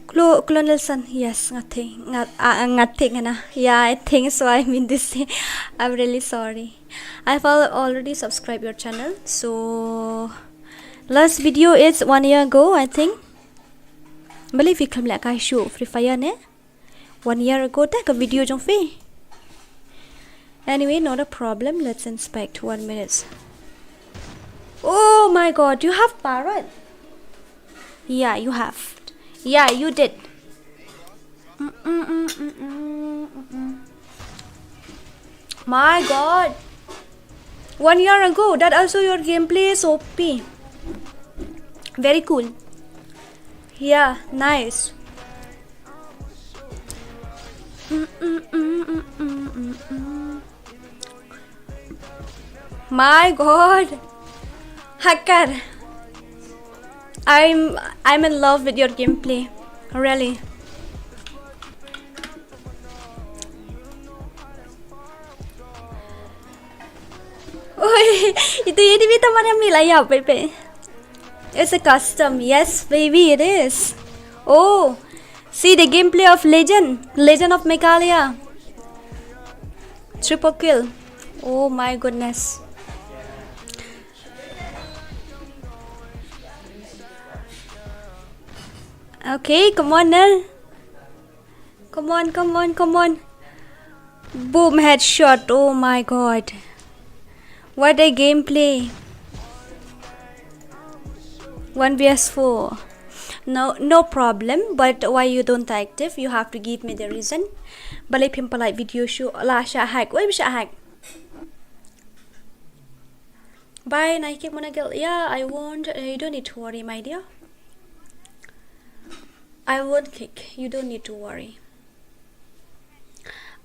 Clo-, Clonelson. Yes, nga thik. Nga, ah, nga thik nga na. Yeah, I think so. I mean to say, I'm really sorry. I've al-, already subscribed your channel. So, last video is one year ago, I think. Balei phi khlem leh kai shuh Free Fire ne? One year ago te ka video jong phi. Anyway, not a problem. Let's inspect. One minute. Oh my God, you have parrot? Yeah, you have. Yeah, you did. Mm-mm-mm-mm-mm-mm. My God. One year ago, that also your gameplay is O P. Very cool. Yeah, nice. Mm-mm-mm-mm-mm-mm. My God. Hacker. I'm, I'm in love with your gameplay. Really. Oi, itu ya di mita mana mila ya, baby. It's a custom. Yes, baby, it is. Oh, see the gameplay of Legend. Legend of Meghalaya. Triple kill. Oh my goodness. Okay, come on, Nel. Come on, come on, come on. Boom, headshot. Oh my God. What a gameplay. One V S four. No, no problem. But why you don't active? You have to give me the reason. Balei phim pynlait video shuh, la shah hack. Why shah hack? Bye, Nike Monagel. Yeah, I won't. Uh, you don't need to worry, my dear. I won't kick. You don't need to worry.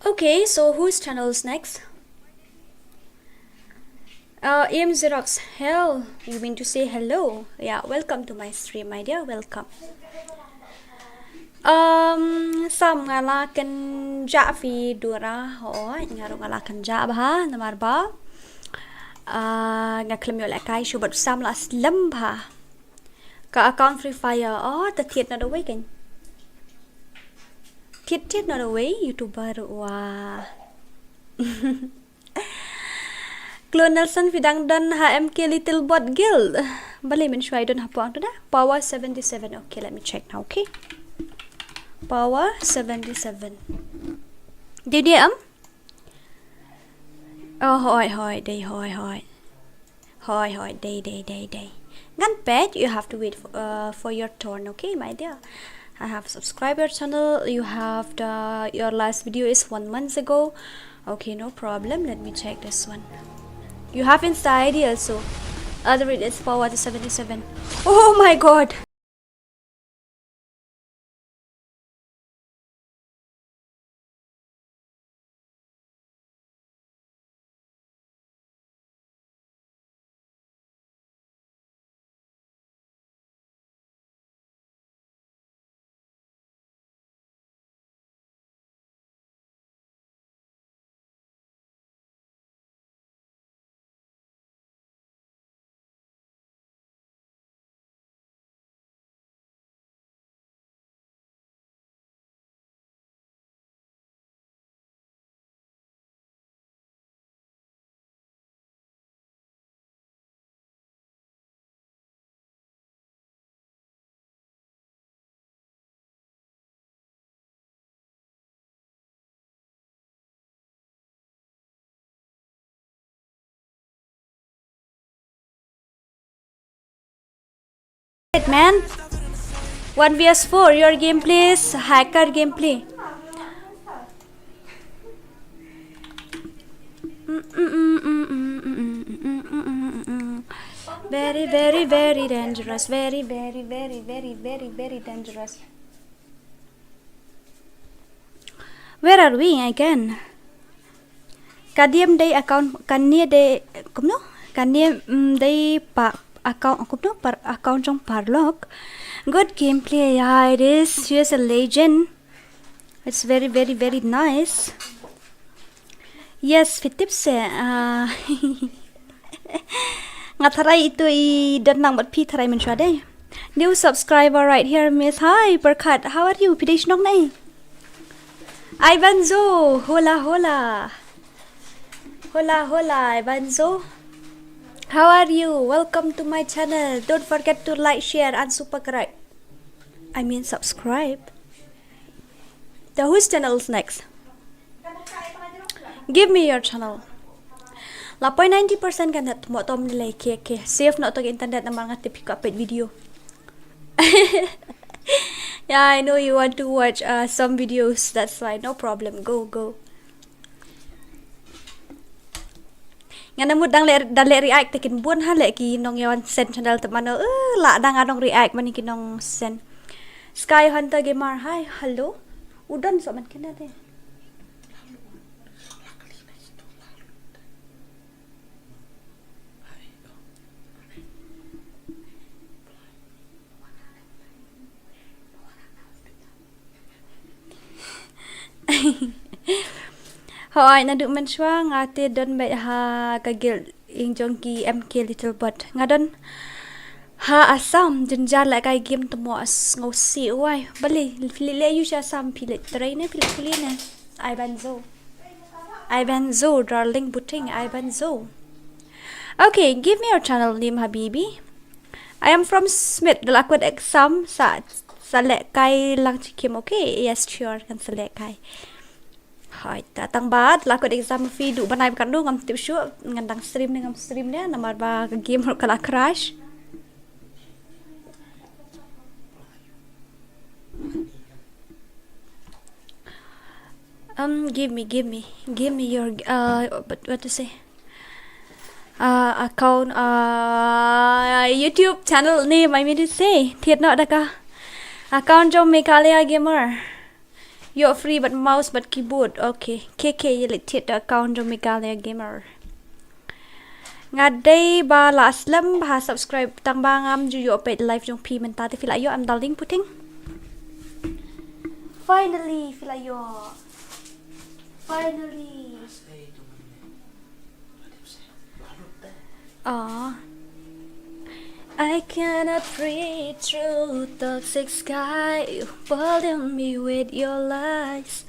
Okay, so whose channel is next? Uh, Im Xerox, hell, you mean to say hello? Yeah, welcome to my stream, my dear, welcome. Um, Sam, nga la kynjah phi Dura, hooid, nga ruh nga la kynjah bha, namar ba, uh, nga khlem ïoh lehkai shuh bad Sam la slem bha. Ka account Free Fire, oh, ta thied noh da uwei kein. Thied, thied noh da uwei YouTuber, wah. Clone Nelson, phi dang don ha M K Little Bot Guild? Balei mynshwa i don hapoh, ang tu da? Power seventy-seven. Okay, let me check now, okay? Power seventy-seven. Dei, dei, em? Oh, hooid, hooid, dei, hooid, hooid. Hooid, hooid, dei, dei, dei, dei. Ngan peit, you have to wait for, uh, for your turn, okay, my dear? I have subscribed your channel. You have the, your last video is one month ago. Okay, no problem. Let me check this one. You have Insta I D also. Other it is Power seventy-seven. Oh my God. It, man. One v s four, your gameplay is hacker gameplay. Very, very, very dangerous. Very, very, very, very, very, very dangerous. Where are we again? Ka dei em dei account, kane dei, kumno? Kane, mm, dei pa, account, kumno? Par, account jong Parlok. Good gameplay, yeah, it is. She is a legend. It's very, very, very nice. Yes, phi tip seh, ah, nga tharai ito i don lang bad phi tharai mynshwa dei. New subscriber right here, miss. Hi, Perkat. How are you? Phi dei shnong nei? Ivan Zo, hola, hola. Hola, hola, Ivan Zo. How are you? Welcome to my channel. Don't forget to like, share, and subscribe. I mean, subscribe. The whose channel is next? Give me your channel. La poi ninety percent ka net mo tom ni lei ke ke. Save noh to internet namar nga tip ka pet video. Yeah, I know you want to watch, uh, some videos. That's why. No problem. Go, go. Ngan mut dang leh, dang leh react te kin bun ha leh ki nongïawan send channel te mano. Eh, la dang ngan react mani ki nong send. Sky Hunter Gamer, hi, hello. U don so man kena te. Hooid, naduh mynshwa nga te don beit ha ka guild ïing jong ki M K Little Bot. Nga don ha Assam, jynjar lehkai game te mo as ngau si wai. Balei phi leit leh ïu sha Assam, phi leit trei ne, phi leit pule ne? Ivan Zo. Ivan Zo, darling buting, Ivan Zo. Okay, give me your channel name, habibi. I am from Smit, da la kut exam sa, sa lehkai lang chi khim, okay? Yes, sure, kan sa lehkai. Hooid, ta tang ba da la kut exam, phi duh ban ai ba katno ngam tip shuh, ngan dang stream ne ngam stream ne, namar ba ka game ruh ka la crash. Um, give me, give me, give me your, uh, what, what to say? Uh, account, uh, YouTube channel name, I mean to say. Thied noh da ka account jong Meghalaya Gamer. Ïoh free bad mouse bad keyboard. Okay. K K ïa leit thied da account jong Meghalaya Gamer. Nga dei ba la slem ba ha subscribe tang ba ngam ju ïoh peit live jong phi mynta te phi la ïoh, I'm darling puting. Finally phi la ïoh. Finally. Aw. I cannot breathe through toxic sky. You burden me with your lies.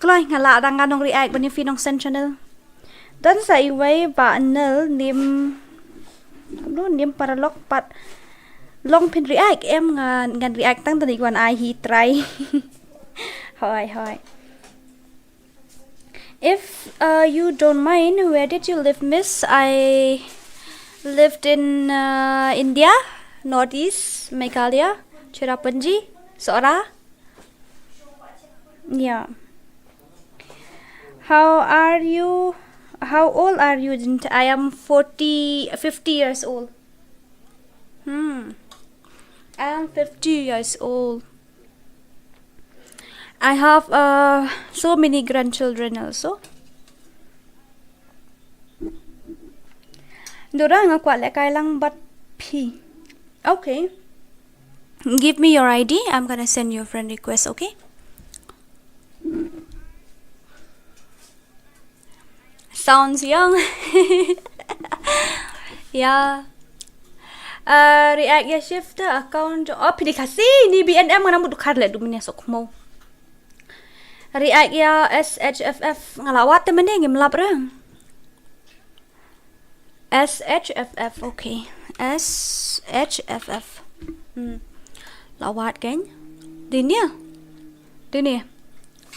Kloi nga la dang ngan ong react ban ïa phi nong send channel. Don sa iwei ba nel nim. Nim paralok pat long phin react em ngan ngan react tang tani wan ai hi try. Hoi hoi. If uh, you don't mind, where did you live, miss? I lived in uh, India, Northeast, Meghalaya, Cherrapunji, Sohra. Yeah. How are you? How old are you? Didn't I am forty, fifty years old. Hmm. I am fifty years old. I have uh, so many grandchildren also. Dora nga kwah lehkai lang bad phi. Okay. Give me your I D. I'm gonna send you a friend request, okay? Sounds young. Yeah. Uh, react ïa shift account. Oh, phi dei Khasi ni B N M nga namut dukar le du mene sok mo. React ïa S H F F nga la wad te mene ngim lap re. S H F F, okay. S H F F. Hmm. La wad kein. Dinia. Dinia.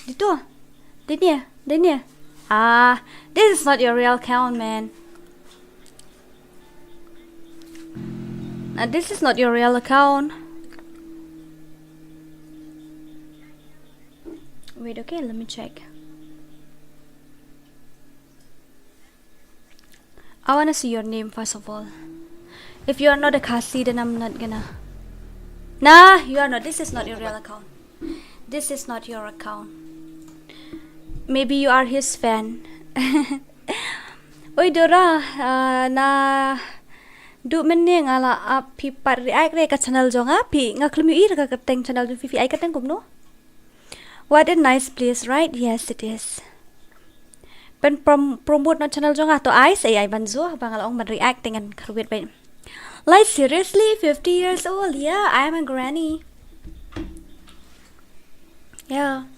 Ditu. Dinia. Dinia. Ah, this is not your real account, man. Now, this is not your real account. Wait, okay, let me check. I wanna see your name first of all. If you are not a Khasi, then I'm not gonna. Nah, you are not. This is not your real account. This is not your account. Maybe you are his fan. Oi Dora, uh, na du mene nga la ap phi pat react re ka channel jong nga phi nga khlem ïohi re ka kyrteng channel jong phi phi ai kyrteng kumno? What a nice place, right? Yes, it is. Pyn prom promote na channel jong nga to ai sa ai ban zo ba nga la ong ban react te ngan kyrwit bad. Like seriously, fifty years old. Yeah, I am a granny. Yeah.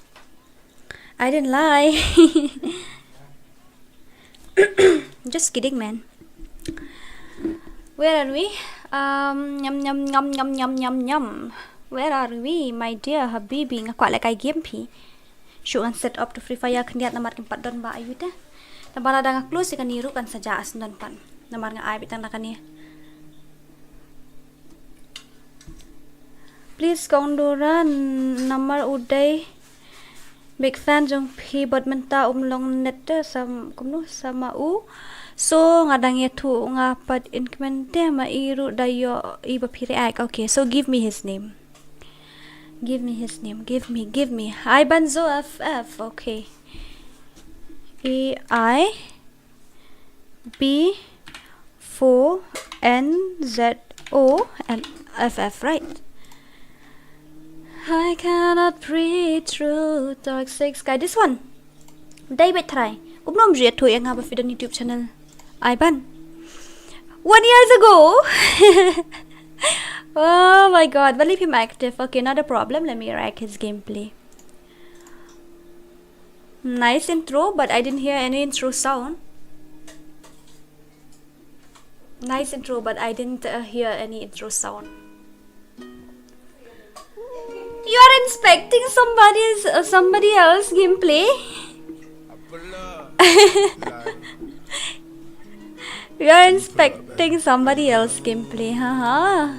I didn't lie. Just kidding, man. Where are we? Um, nyam nyam nyam nyam nyam nyam nyam. Where are we, my dear Habibi? Nga kwah lehkai game phi. Shu ngan set up to Free Fire khyndiat namar kim pat don ba ayu te. Namar lada nga close ïa kane ruh kan sa jah shen don pat. Namar nga ai beit tang da kane. Please kong Dora, namar u dei big fan jong phi bad mynta um long net te sam kumno sama u. So nga dang ïathuh nga pat in kmen te ma i ruh da ïoh i ba phi react. Okay, so give me his name. Give me his name. Give me, give me. Aibanzo F F. Okay. A I B four N Z O and F F, right? I cannot breathe through toxic sky. This one. David Trai. Kumno ym ju ïathuh ïa nga ba phi don YouTube channel. Aiban. One years ago. Oh my god. Well, if him active. Okay, not a problem. Let me write his gameplay. Nice intro, but I didn't hear any intro sound. Nice intro, but I didn't uh, hear any intro sound. You are inspecting somebody's uh, somebody else gameplay. You are inspecting somebody else gameplay, haha.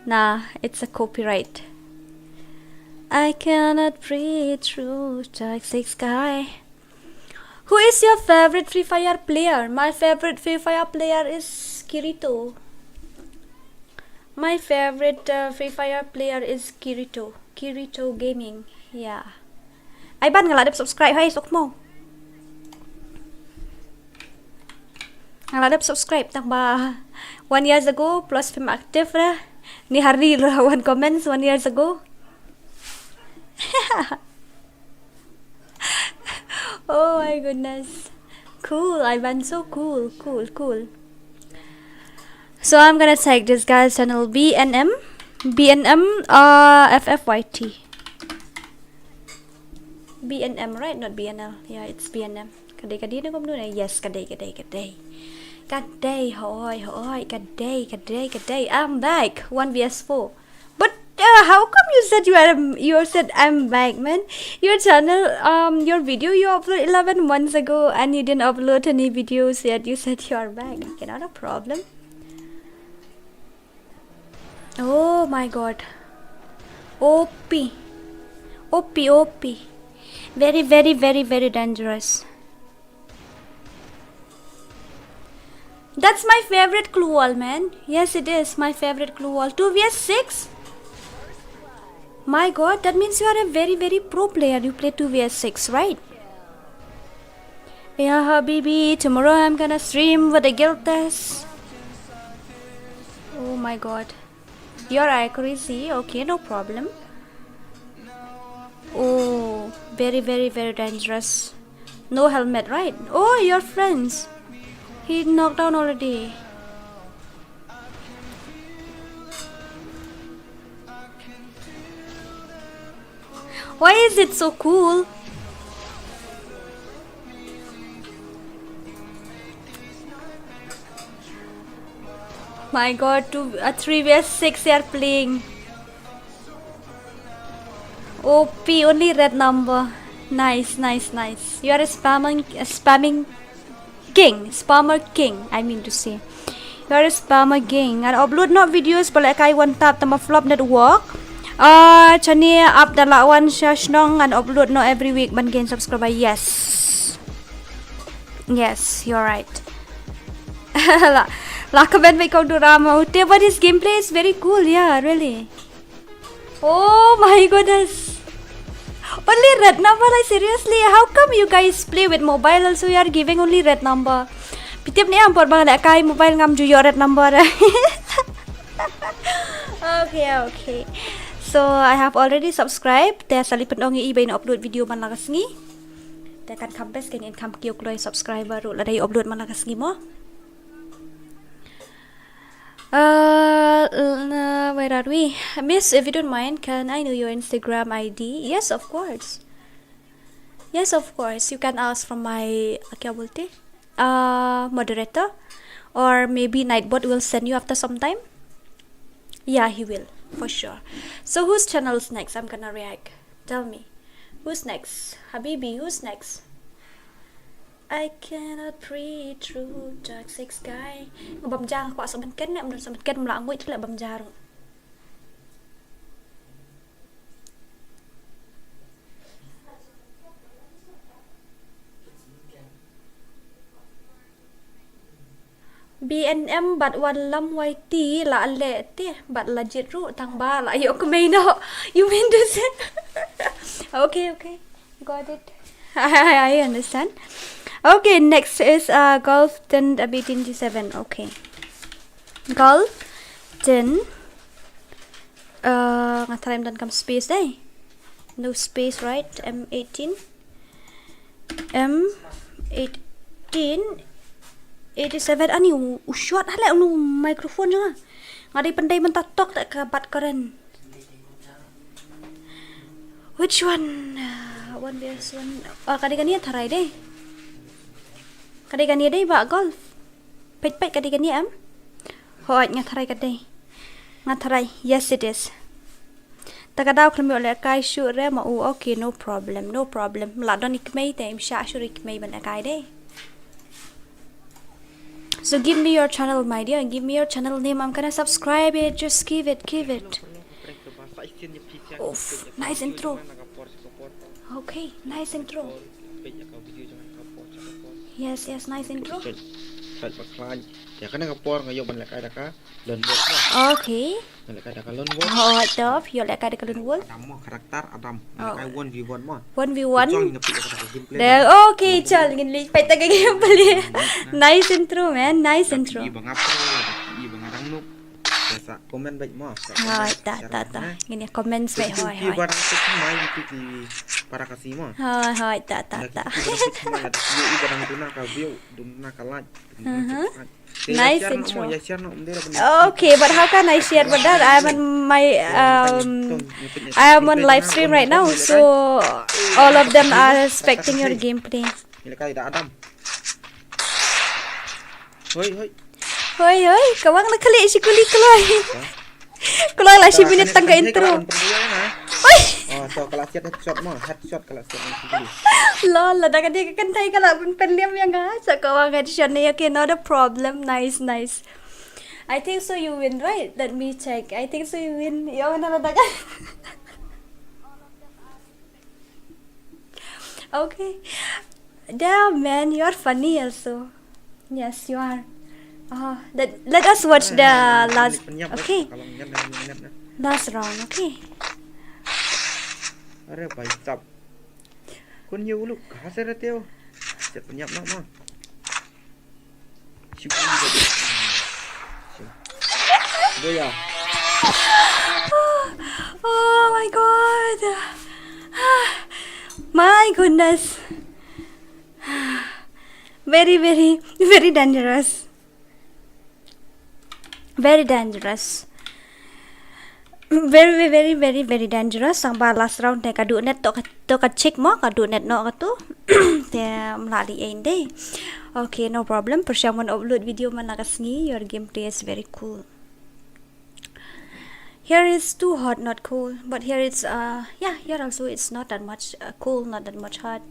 Nah, it's a copyright. I cannot breathe through toxic sky. Who is your favorite Free Fire player? My favorite Free Fire player is Kirito. My favorite uh, Free Fire player is Kirito. Kirito Gaming. Yeah. Ai ban nga la dep subscribe hai sok mo. Nga la dep subscribe tang ba one years ago plus fim active ra. Ni hari ra one comments one years ago. Oh my goodness. Cool, Ivan, so cool, cool, cool. So I'm gonna check this guy's channel, B N M, B N M, uh, F F Y T. B N M, right? Not B N L. Yeah, it's B N M. Kadei kadei na kumno na. Yes, kadei kadei kadei. Kadei, hoi, hoi, kadei, kadei, kadei. I'm back. One V S four. But uh, how come you said you are you said I'm back, man? Your channel, um, your video you upload eleven months ago, and you didn't upload any videos yet. You said you are back. Okay, not a problem. Oh my God. O P. O P, O P. Very, very, very, very dangerous. That's my favorite clue wall, man. Yes, it is my favorite clue wall. Two V S six? My God, that means you are a very, very pro player. You play two V S six, right? Yeah, Habibi, tomorrow I'm gonna stream with the guild test. Oh my God. Your accuracy, okay, no problem. Oh, very, very, very dangerous. No helmet, right? Oh, your friends. He knocked down already. Why is it so cool? My God, two, uh, three V S six they are playing. O P, only red number. Nice, nice, nice. You are a spamming, a spamming king, spammer king, I mean to say. You are a spammer king. Ngan upload noh videos ba lehkai one tap tang ba flop network. Ah, chani ap da la wan sha shnong ngan upload noh every week ban gain subscriber. Yes. Yes, you're right. La, la comment by Kong Duramo. Te, but his gameplay is very cool, yeah, really. Oh my goodness. Only red number, like, seriously, how come you guys play with mobile also you are giving only red number? Pitip ni am por bang lehkai mobile ngam ju ïoh red number. Okay, okay. So I have already subscribed. Te sa leit pyndonkam ïa i ba in upload video man la ka sngi. Te kan kham best kan in kham kiew kloi subscriber ruh lada i upload man la ka sngi mo. Uh, l- uh, where are we? Miss, if you don't mind, can I know your Instagram I D? Yes, of course. Yes, of course. You can ask from my, uh, kya bolte? Uh, moderator. Or maybe Nightbot will send you after some time. Yeah, he will, for sure. So whose channel is next? I'm gonna react. Tell me. Who's next? Habibi, who's next? I cannot breathe through toxic sky. Nga bam ja nga kwah sa ban ken ne, mdon sa ban ken mla nguid le bam ja ruh. B N M bad Wan Lam Y T la leh te bad la jied ruh tang ba la ïoh kmie noh. You mean to say? Okay, okay. Got it. I understand. Okay, next is uh, Golf ten B twenty-seven. Okay. Golf ten. Uh, nga try ym don kam space dei. No space, right? M eighteen. M eighteen eighty-seven. Ani u, u shot hale unu microphone jong nga. Nga dei pyndei mynta tok te ka bat karen. Which one? Uh, one V S one. Oh, ka dei kane tharai dei. Ka dei kane dei ba Golf. Peit peit ka dei kane em. Hooid nga tharai ka dei. Nga tharai. Yes, it is. Ta ka daw khlem ïoh lehkai shuh re ma u. Okay, no problem, no problem. La don i kmie te im shah shuh i kmie ban lehkai dei. So give me your channel, my dear. Give me your channel name. I'm gonna subscribe it. Just give it, give it. Oof, nice intro. Okay, nice intro. Yes, yes, nice intro. Sait ba khlaiñ. Te kane ka por nga ïoh ban lehkai da ka lone wolf mo. Okay. Nga lehkai da ka lone wolf. Hooid, ïoh lehkai da ka lone wolf. Adam mo, karakter Adam. Nga lehkai one v one mo. One v one. Chal, nga peit ka gameplay. Okay, chal, ngin leit peit ka gameplay. Nice intro, man. Nice intro. Ba nga pro, ba nga dang noob. Sa comment beit mo. Hooid, ta ta ta. Ngin ïa comment beit, hooid hooid. Ba dang peit mai ki para Khasi mo. Hooid hooid, ta ta ta. Ba dang peit mai, da ki ba dang duna ka view, duna ka like. Nice intro. Okay, but how can I share with that? I'm on my um, I am on live stream right now, so all of them are expecting your gameplay. Hoi hoi. Hoi hoi, ka wang na kali shi kuli kloi. Kloi la shi minit tang ka intro. Oi. Oh, so ka la siat headshot mo, headshot ka la siat mo. Lol, la da ka dei ka kynthei ka la pynliam ïa nga. So ka wang headshot ne, okay, not a problem. Nice, nice. I think so you win, right? Let me check. I think so you win. Yo, na la da ka. Okay. Damn, man, you are funny also. Yes, you are. Oh, let, let us watch the last. Okay. Last round, okay. अरे भाई साहब, कौन ये उल्लू कहाँ से रहते हो? Siat pynïap noh mo. Boya. Oh my god. My goodness. Very, very, very dangerous. Very dangerous. Very, very, very, very, very dangerous. Tang ba last round te ka duh net to ka, to ka chick mo, ka duh net noh katu. Te mla di ein dei. Okay, no problem. Pyrshang mon upload video man la ka sngi. Your gameplay is very cool. Here is too hot, not cool. But here it's uh yeah, here also it's not that much uh, cool, not that much hot.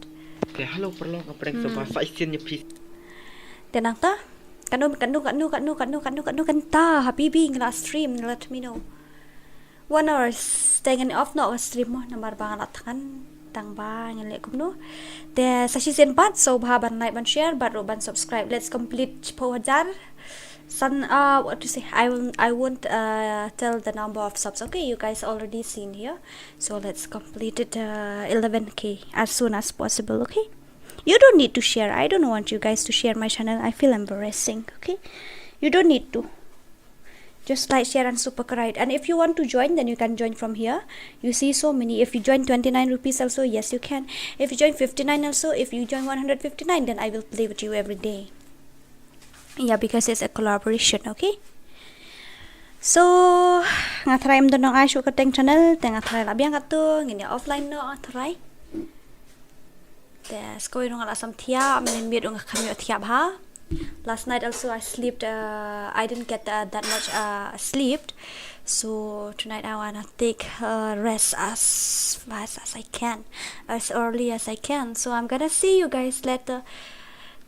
Te hello paralok, nga prank sa ba sa isin ïa phi. Te nangta. Kano kano kano kano kano kano kano kanta habibi, nga la stream, let me know. One hours. Te ngan off noh ka stream mo namar ba nga la thngan tang ba ngan leh kumno. Te sa shisien pat, sngewbha ban like, ban share bad ruh ban subscribe. Let's complete shiphew hajar. San uh what to say, I will, I won't uh tell the number of subs. Okay, you guys already seen here. So let's complete it uh eleven K as soon as possible, okay? You don't need to share. I don't want you guys to share my channel. I feel embarrassing, okay? You don't need to. Just like, share and subscribe. And if you want to join, then you can join from here. You see so many. If you join twenty-nine rupees also, yes, you can. If you join fifty-nine also, if you join one hundred fifty-nine, then I will play with you every day. Yeah, because it's a collaboration, okay? So nga try em don nong ai shu ka teng channel, te nga try la biang katu, ngin ïa offline noh, nga try. Te skoi rung la sam thiah, men miet rung kham ïoh thiah bha. Last night also I slept, uh, I didn't get uh, that much uh, sleep. So tonight I wanna take uh, rest as fast as I can, as early as I can. So I'm gonna see you guys later.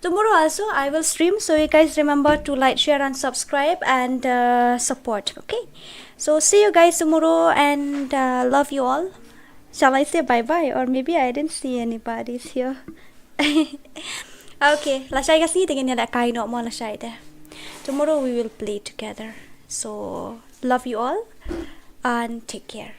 Tomorrow also I will stream, so you guys remember to like, share and subscribe and uh, support, okay? So see you guys tomorrow and uh, love you all. Shall I say bye bye? Or maybe I didn't see anybody's here. Okay, lashai ka sngi te ngin ïa lehkai noh mo lashai te. Tomorrow we will play together. So love you all and take care.